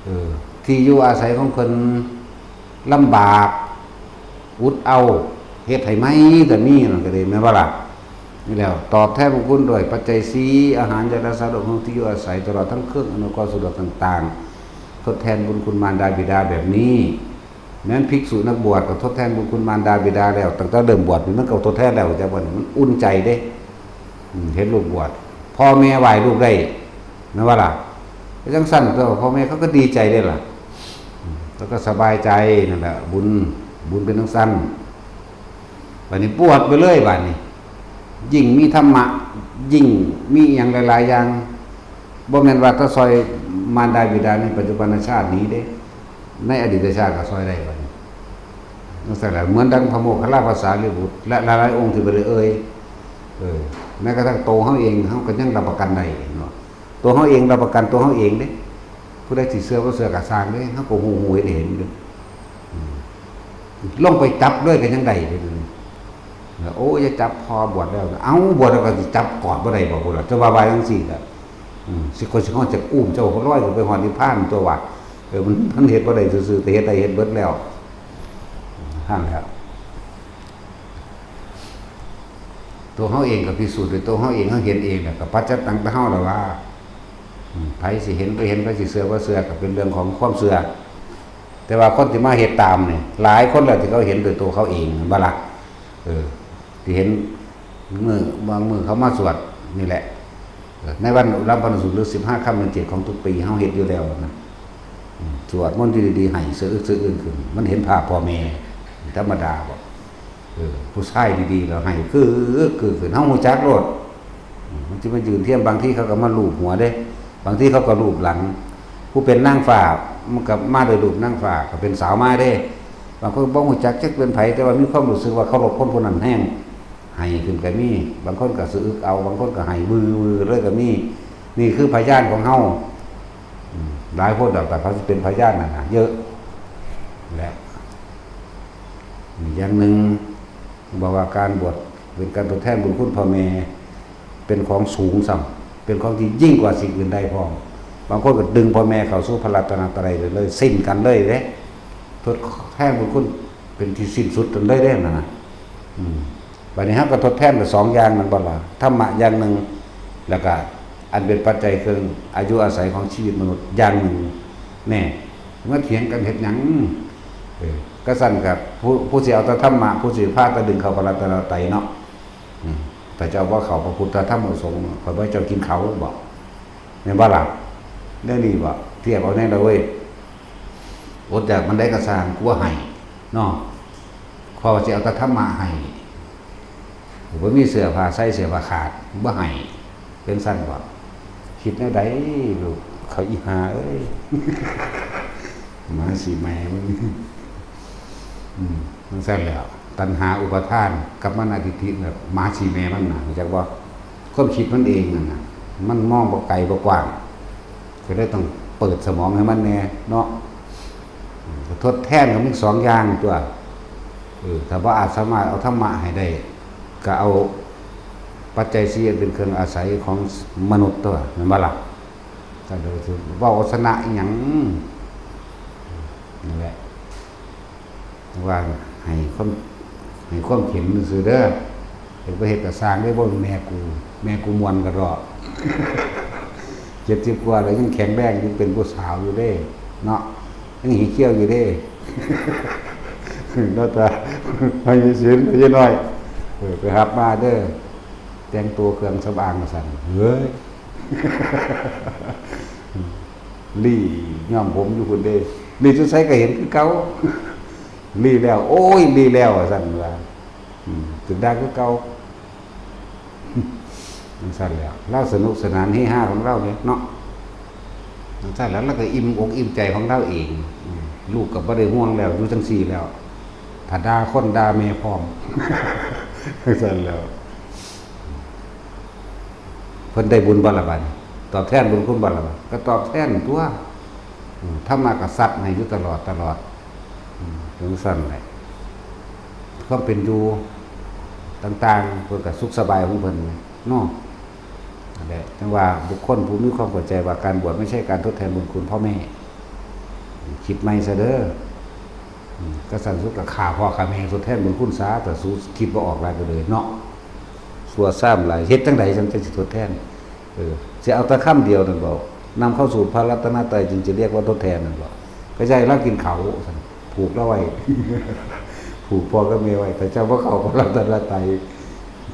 เออ ที่อยู่อาศัยของเพิ่นลำบาก อดเอา เฮ็ดให้ใหม่ก็มี นั่นก็ดี แม่นบ่ล่ะ นี่แหละ ตอบแทนบุญคุณด้วยปัจจัยสี่ อาหาร ยารักษาโรค ที่อยู่อาศัย ตลอดทั้งเครื่องอำนวยความสะดวกต่างๆ ทดแทนบุญคุณมารดาบิดาแบบนี้ แม้นภิกษุนักบวชก็ทดแทนบุญคุณมารดาบิดาแล้ว ตั้งแต่เริ่มบวชนี่มันก็ทดแทนแล้ว แต่ว่ามันอุ่นใจเด้ อืม เห็นลูกบวช พ่อแม่ไหว้ลูกได้ แม่นบ่ล่ะ ก็จังซั่นตัว พ่อแม่เขาก็ดีใจเด้ล่ะ อืม แล้วก็สบายใจ นั่นแหละ บุญ บุญเป็นจังซั่น บัดนี้บวชไปเลยบัดนี้ ยิ่งมีธรรมะ ยิ่งมีอิหยังหลายๆอย่าง บ่แม่นว่าแต่ซอยมารดาบิดาในปัจจุบันชาตินี้เด้ ในอดีตชาติก็ซอยได้บัดนี้ นั่นแหละ เหมือนดังพระโมคคัลลาภาษารีบุตร และหลายๆองค์ที่บ่ได้เอ่ย เออ แม้กระทั่งตัวเฮาเอง เฮาก็ยังรับประกันได้เนาะ ตัวเฮาเองรับประกันตัวเฮาเองเด้ ผู้ใดสิเชื่อบ่เชื่อก็ซ่างเด้ เฮาก็ฮู้ๆเห็นๆอยู่ อืม ลงไปจับเลยก็ยังได้เลย โอ้ย อย่าจับ พ่อบวชแล้ว เอ้า บวชแล้วก็สิจับกอดบ่ได้บ่ พุ้นล่ะ เจ้าว่าว่าจังซี่ล่ะ อืม สิ คนสิฮอดจักอุ้มเจ้า ก็ลอยขึ้นไปฮอดนิพพานตัววะ เออ มัน มันเฮ็ดบ่ได้ซื่อๆ แต่เฮ็ดได้ เฮ็ดเบิดแล้ว นั่นแหละ ตัวเฮาเองก็พิสูจน์ด้วยตัวเฮาเอง เฮาเห็นเอง แล้วก็ปัจจัตตัง แต่เฮาล่ะว่า อืม ไผสิเห็นบ่เห็น ไผสิเชื่อบ่เชื่อ ก็เป็นเรื่องของความเชื่อ แต่ว่าคนที่มาเฮ็ดตามนี่ หลายคนแล้วที่เขาเห็นด้วยตัวเขาเอง แม่นบ่ล่ะ เออ ที่เห็นมื้อ บางมื้อเขามาสวดนี่แหละ เออ ในวันอุรับพนสูตร หรือสิบห้าค่ำเดือนเจ็ดของทุกปี เฮาเฮ็ดอยู่แล้วนะ อืม สวดมนต์อยู่ดีๆ ไห้สะอึกสะอื้นขึ้น มันเห็นภาพพ่อแม่ ธรรมดาบ่ เออ ผู้ชายดีๆ ก็ไห้คือ คือขึ้น เฮาฮู้จักโลด อืม มันสิมายืนเทียม บางทีเขาก็มาลูบหัวเด้ บางทีเขาก็ลูบหลัง ผู้เป็นนางฟ้า มันก็มาโดยรูปนางฟ้า ก็เป็นสาวมาเด้ บางคนบ่ฮู้จักจักเป็นไผ แต่ว่ามีความรู้สึกว่าเคารพคนผู้นั้นแฮง ไห้ขึ้นก็มี บางคนก็สะอึกเอา บางคนก็ไห้วือๆเลยก็มี นี่คือพยานของเฮา อืม หลายคนดอก แต่เขาสิเป็นพยานนั่นน่ะ เยอะ และ อีกอย่างหนึ่ง บอกว่าการบวชเป็นการทดแทนบุญคุณพ่อแม่ เป็นของสูงส่ำ เป็นของที่ยิ่งกว่าสิ่งอื่นใดพร้อม บางคนก็ดึงพ่อแม่เข้าสู่พระรัตนตรัยเลย สิ้นกันเลยเด้ ทดแทนบุญคุณเป็นที่สิ้นสุดกันเลยเด้นั่นน่ะ อืม บัดนี้เฮาก็ทดแทนไปสองอย่าง แม่นบ่ล่ะ ธรรมะอย่างหนึ่ง แล้วก็อันเป็นปัจจัยเครื่องอายุอาศัยของชีวิตมนุษย์อย่างหนึ่ง แน่ มาเถียงกันเฮ็ดหยัง เออ ก็ซั่นก็ผู้ ผู้สิเอาแต่ธรรมะ ผู้สิพาแต่ดึงเข้าพระรัตนตรัยเนาะ อืม ถ้าเจ้าบ่เข้าพระพุทธธรรมพระสงฆ์ ข้อยบ่ให้เจ้ากินเขาบ่ แม่นบ่ล่ะ เรื่องนี้บ่ เทียบเอาแน่ละเว้ย อดอยากปานใดก็ซ่าง กูบ่ให้เนาะ ข้อยว่าสิเอาแต่ธรรมะให้ กูบ่มีเสื้อผ้าใส่ เสื้อผ้าขาด กูบ่ให้ เป็นซั่นบ่ คิดแนวใดลูก เขาอีห่าเอ้ย หมาสิแม่มึง อืม มันซั่นแหล้ว ตัณหาอุปาทานกับมานะทิฏฐิเนี่ย หมาสิแม่มันน่ะ รู้จักบ่ ความคิดมันเองนั่นน่ะ มันมองบ่ไกลบ่กว้าง ก็เลยต้องเปิดสมองให้มันแหน่เนาะ อืม ก็ทดแทนก็มีสองอย่างตั๊ว เออ ถ้าบ่อาจสามารถเอาธรรมะให้ได้ ก็เอาปัจจัยสี่เป็นเครื่องอาศัยของมนุษย์ตั๊ว แม่นบ่ล่ะ ก็เลยสิเว้าเอาชนะอีหยัง นั่นแหละ ว่าให้ความ ให้ความเห็นซื่อเด้อ เฮ็ดบ่เฮ็ดก็ซ่างเด้อ บ่แม่นแม่กู แม่กูม่วนกะเดาะ เจ็ดสิบกว่าแล้วยังแข็งแรงอยู่ เป็นผู้สาวอยู่เด้ เนาะ ยังหีเขี้ยวอยู่เด้ เนาะ แต่ ให้มีศีล ให้น้อย เออ ไปหับมาเด้อ แต่งตัวเครื่องสำอางว่าซั่น เฮ้ย หลีย้อมผมอยู่พุ้นเด้ หลีจุดไสก็เห็นคือเก่า หลีแล้ว โอ้ย หลีแล้ว ว่าซั่นว่า อืม จุดด่างคือเก่า จั่งซั่นแหล้ว ลาวสนุกสนานเฮฮาของลาวเนี่ยเนาะ จั่งซั่นแหล้ว ลาวก็อิ่มอกอิ่มใจของลาวเอง อืม ลูกก็บ่ได้ห่วงแล้ว อยู่จั่งซี้แล้ว ถ้าด่าคนด่าแม่พร้อม จั่งซั่นแหล้ว เพิ่นได้บุญบ่ล่ะบัดนี้ ตอบแทนบุญคุณบ่ล่ะบัด ก็ตอบแทนตั๊ว อืม ธรรมะก็ซัดให้อยู่ตลอด ตลอด อืม จั่งซั่นแหละ ความเป็นอยู่ต่างๆ เพิ่นก็สุขสบายของเพิ่นเนาะ นั่นแหละ จั่งว่าบุคคลผู้มีความเข้าใจว่าการบวชไม่ใช่การทดแทนบุญคุณพ่อแม่ คิดใหม่ซะเด้อ อืม ก็ซั่นสุดก็ฆ่าพ่อฆ่าแม่ทดแทนบุญคุณซะ แต่สู้คิดบ่ออกหลายก็เลยเนาะ ซั่วซ้ำหลาย เฮ็ดจั่งใดจั่งสิทดแทน เออ สิเอาแต่คำเดียวนั่นบ่ นำเข้าสู่พระรัตนตรัยจึงจะเรียกว่าทดแทนนั่นบ่ ก็ใช่ลาวกินเขาว ผูกลาวไว้ ผูกพ่อกับแม่ไว้ ถ้าเจ้าบ่เข้าพระรัตนตรัย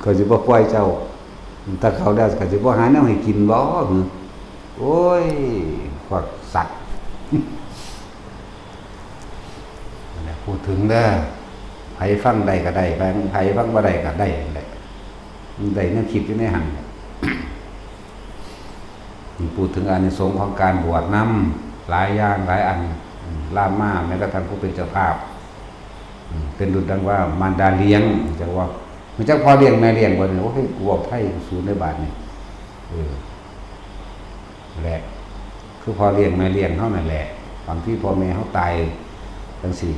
ข้อยสิบ่ปล่อยเจ้า ถ้าเข้าแล้วข้อยสิบ่หาแนวให้กินบ่ หึ โอ้ย พวกสัตว์ นั่นแหละ พูดถึงเด้อ ไผฟังได้ก็ได้ ไผ ไผฟังบ่ได้ก็ได้นั่นแหละ มันได้แนวคิดอยู่ในหั่น นี่พูดถึงอานิสงส์ของการบวชนำ หลายอย่างหลายอัน อืม ลามมาแม้กระทั่งผู้เป็นเจ้าภาพ อืม เป็นดุจดังว่ามารดาเลี้ยง จักว่า มันจักพ่อเลี้ยงแม่เลี้ยงบ่เนี่ย โอ้ย กูเว้าไทยสูงในบาดนี่ เออ แหละ คือพ่อเลี้ยงแม่เลี้ยงเฮานั่นแหละ บางทีพ่อแม่เฮาตายจั่งซี้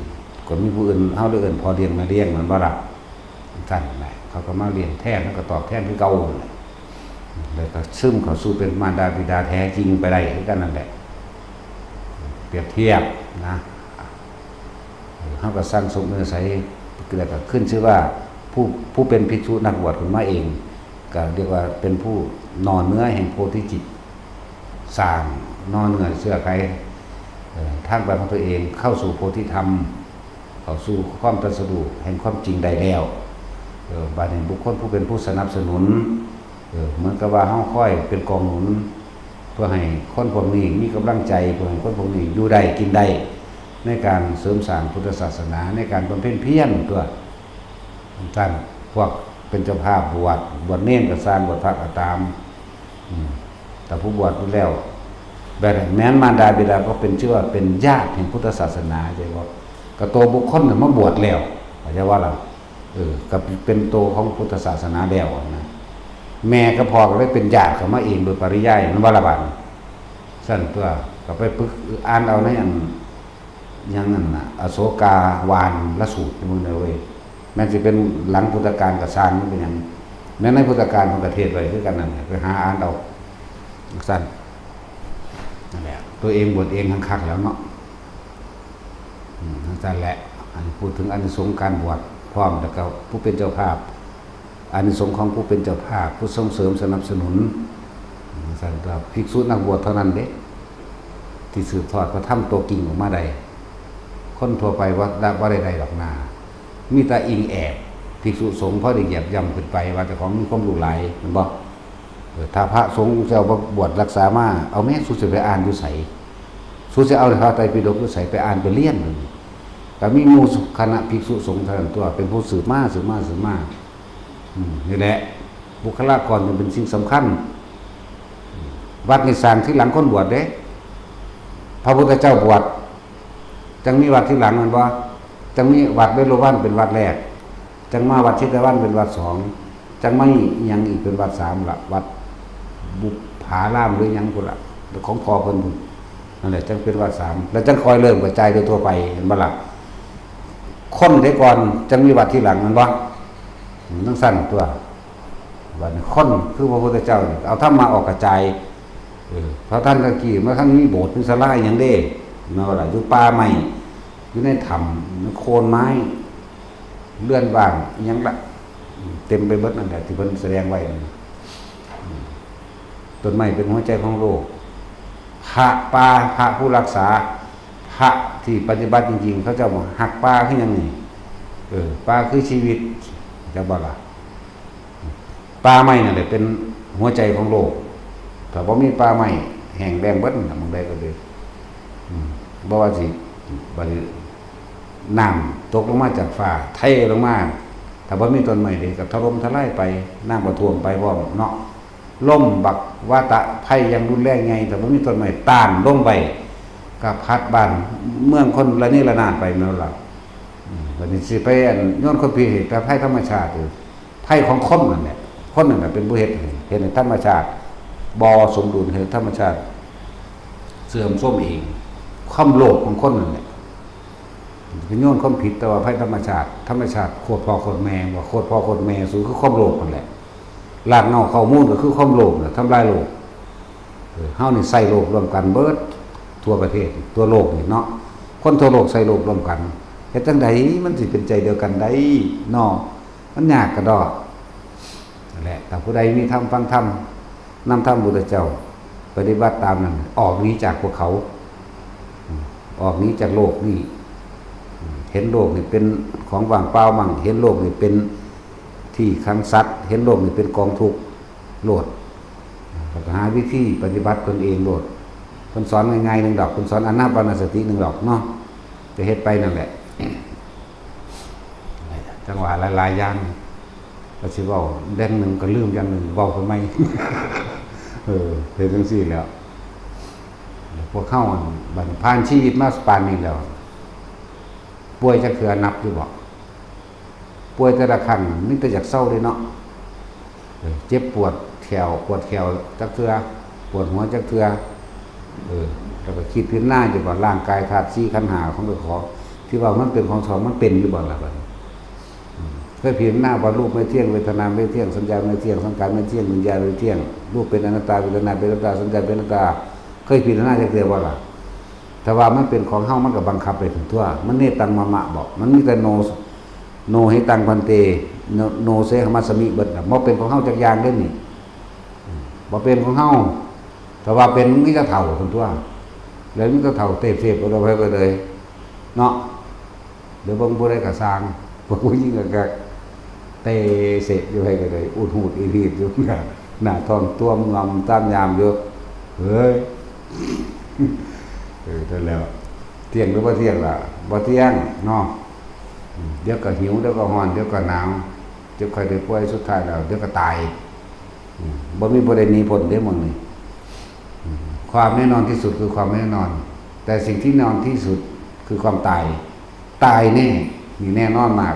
ก็มีผู้อื่น เฮาเลยเอิ้นพ่อเลี้ยงแม่เลี้ยง แม่นบ่ล่ะ ซั่นแหละ เขาก็มาเลี้ยงแทน เฮาก็ตอบแทนคือเก่านั่นแหละ แล้วก็ซึมเข้าสู่เป็นมารดาบิดาแท้จริงไปได้คือกันนั่นแหละ เปรียบเทียบนะ เฮาก็สั่งสมเนื้อใส แล้วก็ขึ้นชื่อว่าผู้ ผู้เป็นภิกษุนักบวชขึ้นมาเอง ก็เรียกว่าเป็นผู้หน่อเนื้อแห่งโพธิจิต สร้างหน่อเนื้อเชื้อไข เอ่อ ทางไปของตัวเองเข้าสู่โพธิธรรม เข้าสู่ความตรัสรู้แห่งความจริงได้แล้ว เอ่อ บัดนี้บุคคลผู้เป็นผู้สนับสนุน เออ เหมือนกับว่าเฮาคอยเป็นกองหนุน เพื่อให้คนพวกนี้มีกำลังใจ เพื่อให้คนพวกนี้อยู่ได้กินได้ ในการเสริมสร้างพุทธศาสนา ในการบำเพ็ญเพียรตั๊ว ซั่น พวกเป็นเจ้าภาพบวช บวชเณรก็ซ่าง บวชพระก็ตาม อืม แต่ผู้บวชแล้ว แบบแม้นมารดาบิดาก็เป็น ชื่อว่าเป็นญาติแห่งพุทธศาสนา เข้าใจบ่ ก็ตัวบุคคลน่ะมาบวชแล้ว เข้าใจว่าล่ะ เออ ก็เป็นตัวของพุทธศาสนาแล้วนะ แม่กับพ่อก็เลยเป็นญาติเข้ามาเองโดยปริยาย แม่นบ่ล่ะบาดนี้ ซั่นตั๊ว ก็ไปปึกอ่านเอาในอัน หยังนั่นน่ะ อโศกาวาลสูตร มึงเด้อเว้ย แม้นสิเป็นหลังพุทธกาลก็ซ่าง มันเป็นหยัง แม้นในพุทธกาลเพิ่นก็เทศน์ไว้คือกันนั่นแหละ ไปหาอ่านเอา ซั่น นั่นแหละ ตัวเองบวชเองคักๆ แล้วเนาะ อืม จั่งซั่นแหละ อันนี้พูดถึงอานิสงส์การบวชพร้อม แล้วก็ผู้เป็นเจ้าภาพ อานิสงส์ของผู้เป็นเจ้าภาพ ผู้ส่งเสริมสนับสนุน อืม จั่งซั่น ก็ภิกษุนักบวชเท่านั้นเด้ ที่สืบทอดพระธรรมตัวจริงออกมาได้ คนทั่วไปว่า บ่ได้ได้ดอกนา มีแต่อิงแอบ ภิกษุสงฆ์พอได้เหยียบย่ำขึ้นไป ว่าเจ้าของมีความรู้หลาย แม่นบ่ เออ ถ้าพระสงฆ์เจ้าบ่บวชรักษามา เอาแม่ สูสิไปอ่านอยู่ไส สูสิเอาพระไตรปิฎกอยู่ไสไปอ่านไปเรียนนั่น ก็มีหมู่คณะภิกษุสงฆ์เท่านั้นตัว เป็นผู้สืบมา สืบมา สืบมา อืม นี่แหละ บุคลากรนี่เป็นสิ่งสำคัญ วัดนี่สร้างทีหลังคนบวชเด้ พระพุทธเจ้าบวช จั่งมีวัดทีหลังแม่นบ่ จั่งมีวัดเวฬุวันเป็นวัดแรก จั่งมาวัดเชตวันเป็นวัดสอง จั่งมาอีหยังอีกเป็นวัดสามละ วัดบุปผารามหรือหยังพุ้นละ ของพ่อเพิ่นพุ้น นั่นแหละ จั่งเป็นวัดสาม แล้วจั่งค่อยเริ่มกระจายโดยทั่วไป เห็นบ่ล่ะ คนเด้ก่อน จั่งมีวัดทีหลังแม่นบ่ อืม จั่งซั่นตัว บัดนี้คนคือพระพุทธเจ้านี่ เอาธรรมะออกกระจาย เออ พระท่านตะกี้ มาท่านมีโบสถ์มีศาลาอิหยังเด้ แม่นบ่ล่ะ อยู่ป่าไม้ อยู่ในถ้ำ ในโคนไม้ เรือนว่างอิหยังละ เต็มไปเบิดนั่นแหละ ที่เพิ่นแสดงไว้นั่นน่ะ อืม ต้นไม้เป็นหัวใจของโลก พระป่า พระผู้รักษา พระที่ปฏิบัติจริงๆ เขาเจ้าบอกฮักป่าคือหยังนี่ เออ ป่าคือชีวิต จักบ่ล่ะ ป่าไม้นั่นแหละเป็นหัวใจของโลก ถ้าบ่มีป่าไม้ แห้งแล้งเบิดนั่นล่ะ หม่องใดก็ดี อืม บ่ว่าสิ บัดนี้ น้ำตกลงมาจากฟ้า เทลงมา ถ้าบ่มีต้นไม้นี่ก็ถล่มทลายไป น้ำก็ท่วมไปพร้อมเนาะ ลมบักวาตะภัยอย่างรุนแรงใหญ่ ถ้าบ่มีต้นไม้ต้านลมไว้ ก็พัดบ้านเมืองคนระเนระนาดไปแม่นบ่ล่ะ อืม บัดนี้สิไปอันโยนความผิดให้แต่ภัยธรรมชาติ ภัยของคนนั่นแหละ คนนั่นแหละเป็นผู้เฮ็ดให้ เฮ็ดให้ธรรมชาติบ่สมดุล เฮ็ดให้ธรรมชาติเสื่อมโทรมเอง ความโลภของคนนั่นแหละ ไปโยนความผิดแต่ว่าภัยธรรมชาติ ธรรมชาติโคตรพ่อโคตรแม่ ว่าโคตรพ่อโคตรแม่สูงคือความโลภนั่นแหละ รากเหง้าข้อมูลก็คือความโลภน่ะ ทำลายโลก เออ เฮานี่ใช้โลภร่วมกันเบิดทั่วประเทศ ทั่วโลกนี่เนาะ คนทั่วโลกใช้โลภร่วมกัน เฮ็ดจั่งใดมันสิเป็นใจเดียวกันได้เนาะ มันยากกะดอก นั่นแหละ ถ้าผู้ใดมีธรรมฟังธรรม นำธรรมพุทธเจ้า ปฏิบัติตามนั้น ออกหนีจากพวกเขา อืม ออกหนีจากโลกนี่ อืม เห็นโลกนี่เป็นของว่างเปล่ามั่ง เห็นโลกนี่เป็นที่ขังสัตว์ เห็นโลกนี่เป็นกองทุกข์โลด แล้วก็หาวิธีปฏิบัติตนเองโลด เพิ่นสอนง่ายๆหนึ่งดอก เพิ่นสอนอานาปานสติหนึ่งดอกเนาะ จะเฮ็ดไปนั่นแหละ จั่งว่าหลายๆอย่าง ก็สิเว้าแบ่งหนึ่งก็ลืมอย่างหนึ่ง เว้าทำไม เออ เป็นจั่งซี้แหล้ว พวกเฮาอันบัดผ่านชีวิตมาปานนี้แล้ว ป่วยจักเทื่อนับอยู่บ่ ป่วยแต่ละครั้งมีแต่อยากเซาเด้เนาะ เออ เจ็บปวดแข้ว ปวดแข้วจักเทื่อ ปวดหัวจักเทื่อ เออ แล้วก็คิดพิจารณาอยู่ว่าร่างกายธาตุสี่ขันธ์ห้าของเจ้าของ ที่ว่ามันเป็นของเจ้าของ มันเป็นอยู่บ่ล่ะบัดนี้ อืม เคยพิจารณาว่ารูปไม่เที่ยง เวทนาไม่เที่ยง สัญญาไม่เที่ยง สังขารไม่เที่ยง วิญญาณไม่เที่ยง รูปเป็นอนัตตา เวทนาเป็นอนัตตา สัญญาเป็นอนัตตา เคยพิจารณาจักเทื่อบ่ล่ะ ถ้าว่ามันเป็นของเฮา มันก็บังคับได้ทั่ว มันเนตังมะมะบอก มันมีแต่โน โนหิตังพันเต โน โนเสหมัสสมิ เบิดน่ะ บ่เป็นของเฮาจักอย่างเด้นี่ อืม บ่เป็นของเฮา ถ้าว่าเป็นมันมีแต่เฒ่าซั่นตั่ว แล้วมีแต่เฒ่าเตบเสบบ่ได้ไปก็เลย เนาะ เดี๋ยวเบิ่งผู้ใดก็ซ่าง พวกผู้หญิงก็เตะเสะอยู่ไผก็ได้ อุดหูดอีดหีดอยู่ หน้าท้องต้วมงอมตามยามอยู่ เฮ้ย เออ นั่นแหล้ว เที่ยงหรือบ่เที่ยงล่ะ บ่เที่ยงเนาะ อืม เดี๋ยวก็หิว เดี๋ยวก็ร้อน เดี๋ยวก็หนาว เจ็บไข้ได้ป่วย สุดท้ายแล้ว เดี๋ยวก็ตาย อืม บ่มีผู้ใดหนีพ้นเด้หม่องนี้ อืม ความแน่นอนที่สุดคือความไม่แน่นอน แต่สิ่งที่แน่นอนที่สุดคือความตาย ตายแน่ นี่แน่นอนมาก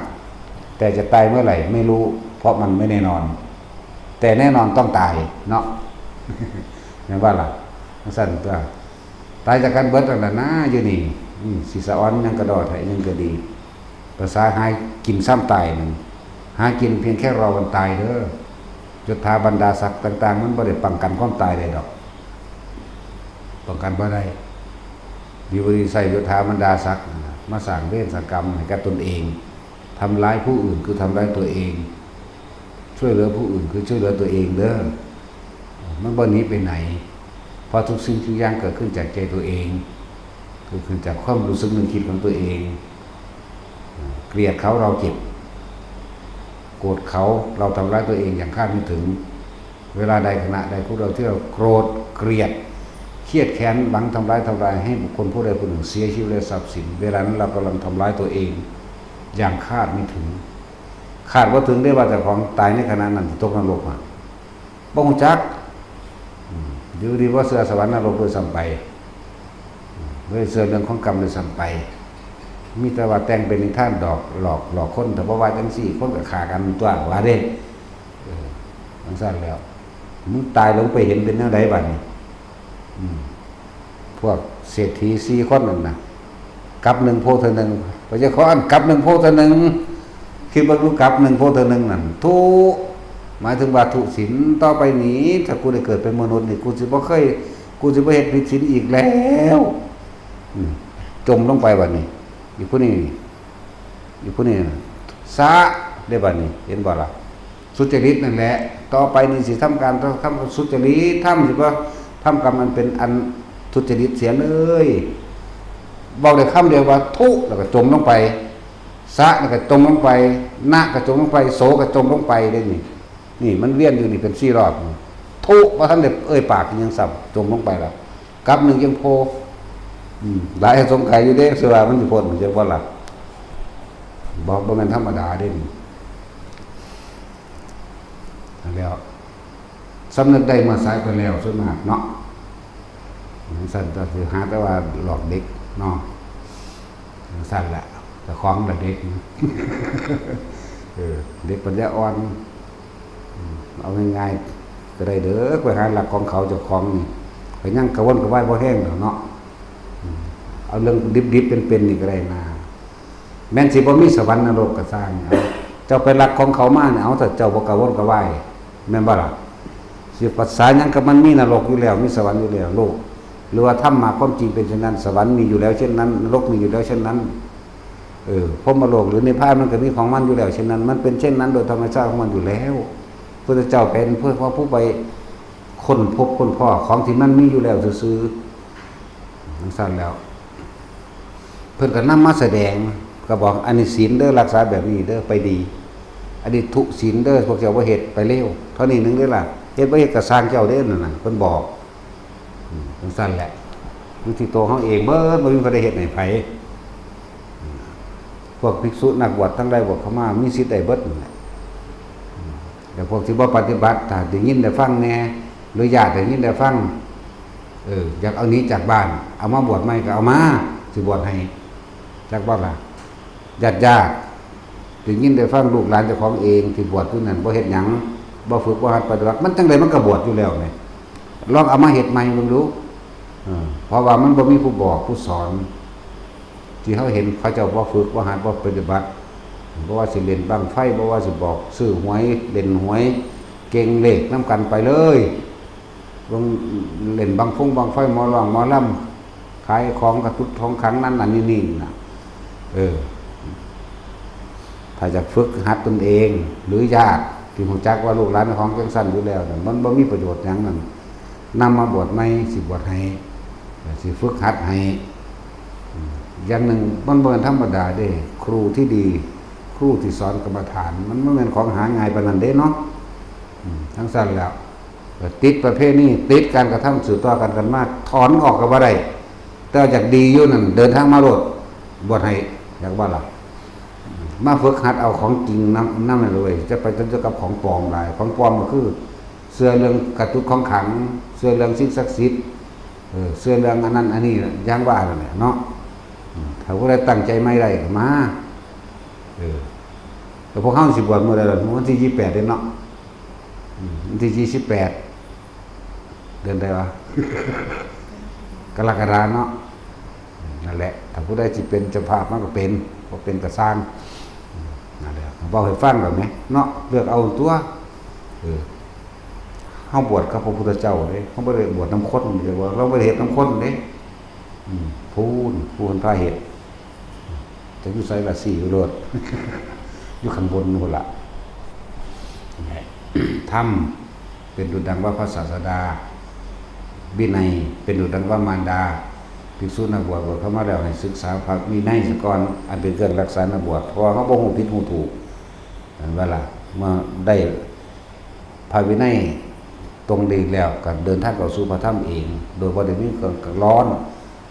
แต่จะตายเมื่อไหร่ไม่รู้ เพราะมันไม่แน่นอน แต่แน่นอนต้องตายเนาะ แม่นบ่ล่ะ จั่งซั่นตั่ว ตายจากกันเบิดนั่นล่ะนะ อยู่นี่ อืม สิสะออนหยังกะดอไถหยังก็ดี ภาษาหากินซ่ามตายนั่น หากินเพียงแค่รอวันตายเด้อ ยศถาบรรดาศักดิ์ต่างๆ มันบ่ได้ป้องกันความตายได้ดอก ป้องกันบ่ได้ ดีบ่ดีใช้ยศถาบรรดาศักดิ์นั่นน่ะ มาสร้างเวรสร้างกรรมให้กับตนเอง ทำร้ายผู้อื่นคือทำร้ายตัวเอง ช่วยเหลือผู้อื่นคือช่วยเหลือตัวเองเด้อ มันบ่หนีไปไหน เพราะทุกสิ่งทุกอย่างเกิดขึ้นจากใจตัวเอง เกิดขึ้นจากความรู้สึกนึกคิดของตัวเอง เกลียดเขาเราเจ็บ โกรธเขาเราทำร้ายตัวเองอย่างคาดไม่ถึง เวลาใดขณะใดพวกเราที่เราโกรธเกลียด เครียดแค้นหวังทำร้ายทำลายให้บุคคลผู้ใดผู้หนึ่งเสียชีวิตและทรัพย์สิน เวลานั้นเรากำลังทำร้ายตัวเองอย่างคาดไม่ถึง คาดบ่ถึงได้ว่าเจ้าของตายในขณะนั้นสิตกนรกอะ บ่ฮู้จัก อืม อยู่ดีบ่เชื่อสวรรค์นรกด้วยซ้ำไป อืม บ่ได้เชื่อเรื่องของกรรมด้วยซ้ำไป มีแต่ว่าแต่งเป็นนิทานดอก หลอก หลอกคน ถ้าบ่ว่าจังซี่ คนก็ฆ่ากันตั๊ว ว่าเด้ เออ จังซั่นแล้ว มึงตายลงไปเห็นเป็นแนวใดบัดนี้ อืม พวกเศรษฐีสี่คนนั่นน่ะ กับหนึ่งโพเทื่อหนึ่ง พระเจ้าขออันกับหนึ่งโพเทื่อหนึ่ง คิดเบิ่งดู กับหนึ่งโพเทื่อหนึ่งนั่น ทุ หมายถึงว่าทุศีล ต่อไปนี้ ถ้ากูได้เกิดเป็นมนุษย์นี่ กูสิบ่เคย กูสิบ่เฮ็ดผิดศีลอีกแล้ว อืม จมลงไปบัดนี้ อีกผู้นี้ อีกผู้นี้ สะ ได้บัดนี้ เห็นบ่ล่ะ สุจริตนั่นแหละ ต่อไปนี่สิทำการทำสุจริต ทำสิบ่ทำกรรมอันเป็นอันทุจริตเสียเลย เว้าได้คำเดียวว่า ทุ แล้วก็จมลงไป สะ แล้วก็จมลงไป นะ ก็จมลงไป โส ก็จมลงไป ได้นี่ นี่มันเวียนอยู่นี่เป็นสี่รอบ ทุ บ่ทันได้เอ่ยปากยังซ้ำ จมลงไปแล้ว กับหนึ่งยังโพ อืม หลายสงสัยอยู่เด้ สิว่ามันสิพ้นจังบ่ล่ะ บ่ บ่แม่นธรรมดาเด้นี่ นั่นแหล้ว สำนึกได้เมื่อสายไปแล้วส่วนมากเนาะ จังซั่นก็สิหาแต่ว่าหลอกเด็กเนาะ จังซั่นแหละ เจ้าของละเด็ก เออ เด็กปัญญาอ่อน อืม เอาง่ายๆ ก็ได้เด้อ ไปหาลักของเขาเจ้าของนี่ ก็ยังกระวนกระวายบ่แฮงดอกเนาะ อืม เอาเรื่องดิบๆ เป็นๆ นี่ก็ได้นะ แม่นสิบ่มีสวรรค์นรกก็ซ่าง เอา เจ้าไปลักของเขามาเนี่ย เอา ถ้าเจ้าบ่กระวนกระวาย แม่นบ่ล่ะ สิภาษาหยังกับมันมีนรกอยู่แล้ว มีสวรรค์อยู่แล้ว โลก หรือว่าธรรมะความจริงเป็นเช่นนั้น สวรรค์มีอยู่แล้วเช่นนั้น นรกมีอยู่แล้วเช่นนั้น เออ พรหมโลกหรือนิพพานมันก็มีของมันอยู่แล้วเช่นนั้น มันเป็นเช่นนั้นโดยธรรมชาติของมันอยู่แล้ว พุทธเจ้าเป็นเพื่อว่าผู้ไปค้นพบค้นพ้อของที่มันมีอยู่แล้วซื่อๆ จังซั่นแล้ว เพิ่นก็นำมาแสดง ก็บอก อันนี้ศีลเด้อ รักษาแบบนี้เด้อ ไปดี อันนี้ทุศีลเด้อ พวกเจ้าบ่เฮ็ด ไปเลว เท่านี้หนึ่งเด้อล่ะ เฮ็ดบ่เฮ็ดก็ซ่างเจ้าเด้อ นั่นน่ะ เพิ่นบอก อืม จังซั่นแหละ อยู่ที่ตัวเฮาเองเบิด บ่มีผู้ใดเฮ็ดให้ไผ อืม พวกภิกษุนักบวชทั้งหลายบวชเข้ามา มีสิทธิ์ได้เบิดนั่นแหละ อืม แต่พวกที่บ่ปฏิบัติ ถ้าได้ยินได้ฟังแหน่ หรือญาติได้ยินได้ฟัง เออ อยากเอาหนีจากบ้าน เอามาบวชใหม่ก็เอามา สิบวชให้ จักบ่ล่ะ ญาติญาติ ได้ยินได้ฟังลูกหลานเจ้าของเองที่บวชอยู่นั่น บ่เฮ็ดหยัง บ่ฝึกบ่หัดปฏิบัติ มันจั่งใดมันก็บวชอยู่แล้วแหม ลองเอามาเฮ็ดใหม่เบิ่งดู เออ เพราะว่ามันบ่มีผู้บอกผู้สอน ที่เฮาเห็นเขาเจ้าบ่ฝึกบ่หัดบ่ปฏิบัติ บ่ว่าสิเล่นบั้งไฟ บ่ว่าสิบอกซื้อหวย เล่นหวย เก่งเลขนำกันไปเลย เบิ่งเล่นบั้งฟงบั้งไฟ หมอร้องหมอลำ ขายของกระตุ้ดของขังนั่นนั่นนี่นี่น่ะ เออ ถ้าอยากฝึกหัดตนเอง หรือญาติที่รู้จักว่าลูกหลานของจังซั่นอยู่แล้วน่ะ มันบ่มีประโยชน์หยังนั่น นำมาบวชใหม่ สิบวชให้ สิฝึกหัดให้ อืม อย่างหนึ่งมันบ่แม่นธรรมดาเด้ ครูที่ดี ครูที่สอนกรรมฐาน มันบ่แม่นของหาง่ายปานนั้นเด้เนาะ อืม จังซั่นแล้ว ติดประเพณี ติดการกระทำสืบต่อกันกันมา ถอนออกก็บ่ได้ แต่อยากดีอยู่นั่น เดินทางมาโลด บวชให้ อยากว่าล่ะ มาฝึกหัดเอาของจริงนำ นำนั่นเลย จะไปจนกับของปลอมหลาย ของปลอมก็คือ เชื่อเรื่องกระตุ้ดของขัง เชื่อเรื่องสิ่งศักดิ์สิทธิ์ เออ เชื่อเรื่องอันนั้นอันนี้ อย่างว่านั่นแหละเนาะ อืม ถ้าผู้ใดตั้งใจใหม่ได้ก็มา เออ แต่พวกเฮาสิบวชมื้อใดล่ะ วันที่ยี่สิบแปดเด้เนาะ อืม วันที่ยี่สิบแปด เดือนใดวะ กรกฎาเนาะ นั่นแหละ ถ้าผู้ใดสิเป็นเจ้าภาพมันก็เป็น บ่เป็นก็ซ่าง นั่นแหละ เว้าให้ฟังดอกแหมเนาะ เลือกเอาตั๊ว เออ เฮาบวชกับพระพุทธเจ้าเด้ เฮาบ่ได้บวชนำคนเด้ เราบ่ได้เฮ็ดนำคนเด้ อืม พู้น พู้นพาเฮ็ด จะอยู่ไสล่ะ ซี้อยู่โลด อยู่ข้างบนพู้นล่ะ ธรรมเป็นดุจดังว่าพระศาสดา วินัยเป็นดุจดังว่ามารดา ภิกษุนักบวชบวชเข้ามาแล้วให้ศึกษาพระวินัยซะก่อน อันเป็นเครื่องรักษานักบวช เพราะว่าเฮาบ่ฮู้ผิดฮู้ถูก เห็นบ่ล่ะ เมื่อได้พระวินัย ตรงดีแล้วก็เดินทางเข้าสู่พระธรรมเอง โดยบ่ได้มีความร้อน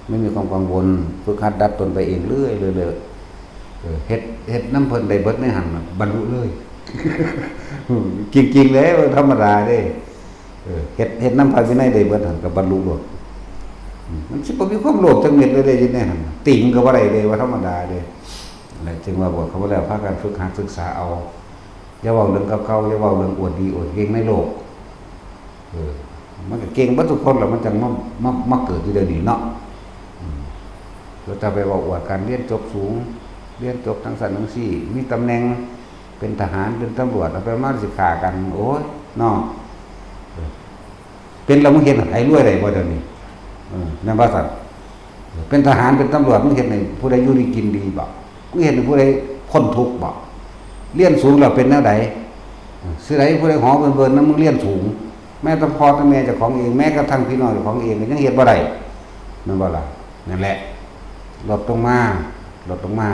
ไม่มีความกังวล ฝึกหัดดัดตนไปเองเรื่อยๆ เรื่อยๆ เออ เฮ็ด เฮ็ดนำเพิ่นได้เบิดในหั่นน่ะ บรรลุเลย จริงๆ แล้วธรรมดาเด้ เออ เฮ็ด เฮ็ดนำพระวินัยได้เบิดหั่นก็บรรลุโลด อืม มันสิบ่มีความโลภจักเม็ดเลยเด้ อยู่ในหั่นน่ะ ติ่งก็บ่ได้เด้ ว่าธรรมดาเด้ นั่นแหละ จึงว่าบวชเข้ามาแล้ว พากันฝึกหัดศึกษาเอา อย่าเว้าเรื่องเก่าๆ อย่าเว้าเรื่องอวดดีอวดเก่งในโลก เออ มันก็เก่งเบิดทุกคนแหละ มันจั่งมา มา มาเกิดอยู่เดี๋ยวนี้เนาะ อืม แล้วจะไปเว้าอวดกัน เรียนจบสูง เรียนจบทั้งชั้นทั้งสี่ มีตำแหน่ง เป็นทหาร เป็นตำรวจ เอาไปมาสิฆ่ากัน โอ้ย เนาะ เออ เป็นแล้วมึงเฮ็ดให้ไผรวยได้บ่เดี๋ยวนี้ เออ แม่นบ่ซั่น เออ เป็นทหาร เป็นตำรวจ มึงเฮ็ดให้ผู้ใดอยู่ดีกินดีบ่ มึงเฮ็ดให้ผู้ใดพ้นทุกข์บ่ เรียนสูงแล้วเป็นแนวใด เออ สิได้ผู้ใดหอเบิ่นๆ นำมึงเรียนสูง แม้แต่พ่อแต่แม่เจ้าของเอง แม้กระทั่งพี่น้องเจ้าของเองก็ยังเฮ็ดบ่ได้ แม่นบ่ล่ะ นั่นแหละ ลดลงมา ลดลงมา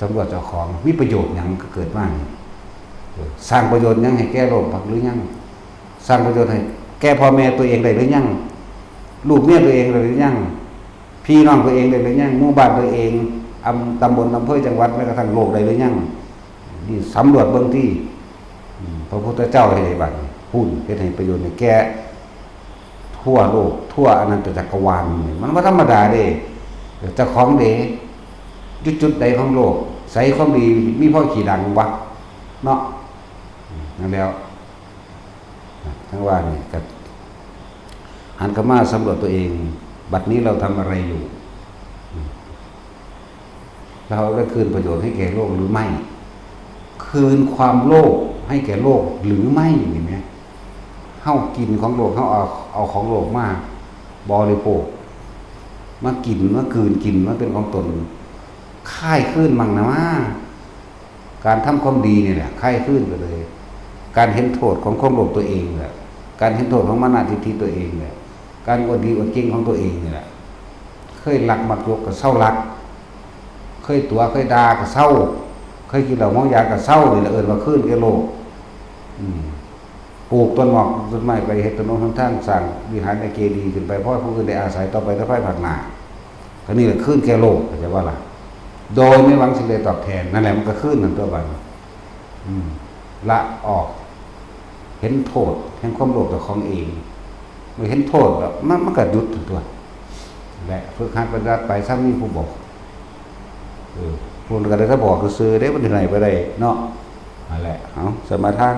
สำรวจเจ้าของ มีประโยชน์หยังก็เกิดมานี่ เออ สร้างประโยชน์หยังให้แก่โลกหรือยัง สร้างประโยชน์ให้แก่พ่อแม่ตัวเองได้หรือยัง ลูกเมียตัวเองได้หรือยัง พี่น้องตัวเองได้หรือยัง หมู่บ้านตัวเอง อำ ตำบล อำเภอ จังหวัด แม้กระทั่งโลกได้หรือยัง นี่สำรวจเบิ่งติ อืม พระพุทธเจ้าเฮ็ดให้บัดนี้ พู้น เฮ็ดให้ประโยชน์ให้แก่ทั่วโลก ทั่วอนันตจักรวาลนี่ มันบ่ธรรมดาเด้ เจ้าของเด้ อยู่จุดใดของโลก ไสความดี มีพอขี้ดังบ่ เนาะ อืม นั่นแหล้ว ทั้งว่านี่ก็หันเข้ามาสำรวจตัวเอง บัดนี้เราทำอะไรอยู่ เราได้คืนประโยชน์ให้แก่โลกหรือไม่ คืนความโลภให้แก่โลกหรือไม่ นี่แหม เฮากินของโลก เฮาเอา เอาของโลกมาบริโภค มากิน มากืนกิน มาเป็นของตน คายคืนมั่งนะว่า การทำความดีนี่แหละ คายคืนไปเลย การเห็นโทษของความโลภตัวเองแหละ การเห็นโทษของมานะทิฏฐิตัวเองแหละ การอวดดีอวดเก่งของตัวเองนี่แหละ เคยลักมักยกก็เซาลัก เคยตั๋วเคยด่าก็เซา เคยกินเหล้าเมายาก็เซา นี่แหละเอิ้นว่าคืนแก่โลก อืม ปลูกต้นหมอกต้นไม้ไป เฮ็ดถนนหนทาง สร้างวิหารและเจดีย์ขึ้นไป พอให้ผู้อื่นได้อาศัยต่อไปในภายภาคหน้า ก็นี่แหละคืนแก่โลก เข้าใจบ่ล่ะ โดยไม่หวังสิ่งใดตอบแทน นั่นแหละมันก็คืนนั่นตัวบัดนี้ อืม ละออก เห็นโทษแห่งความโลภเจ้าของเอง เมื่อเห็นโทษแล้วมัน มันก็หยุดตัว และฝึกหัดปฏิบัติไป ซ้ำมีผู้บอก เออ พวกนั้นก็ได้แต่บอกซื่อๆเด้ มันที่ไหนไปได้เนาะ นั่นแหละ เอา สมาทาน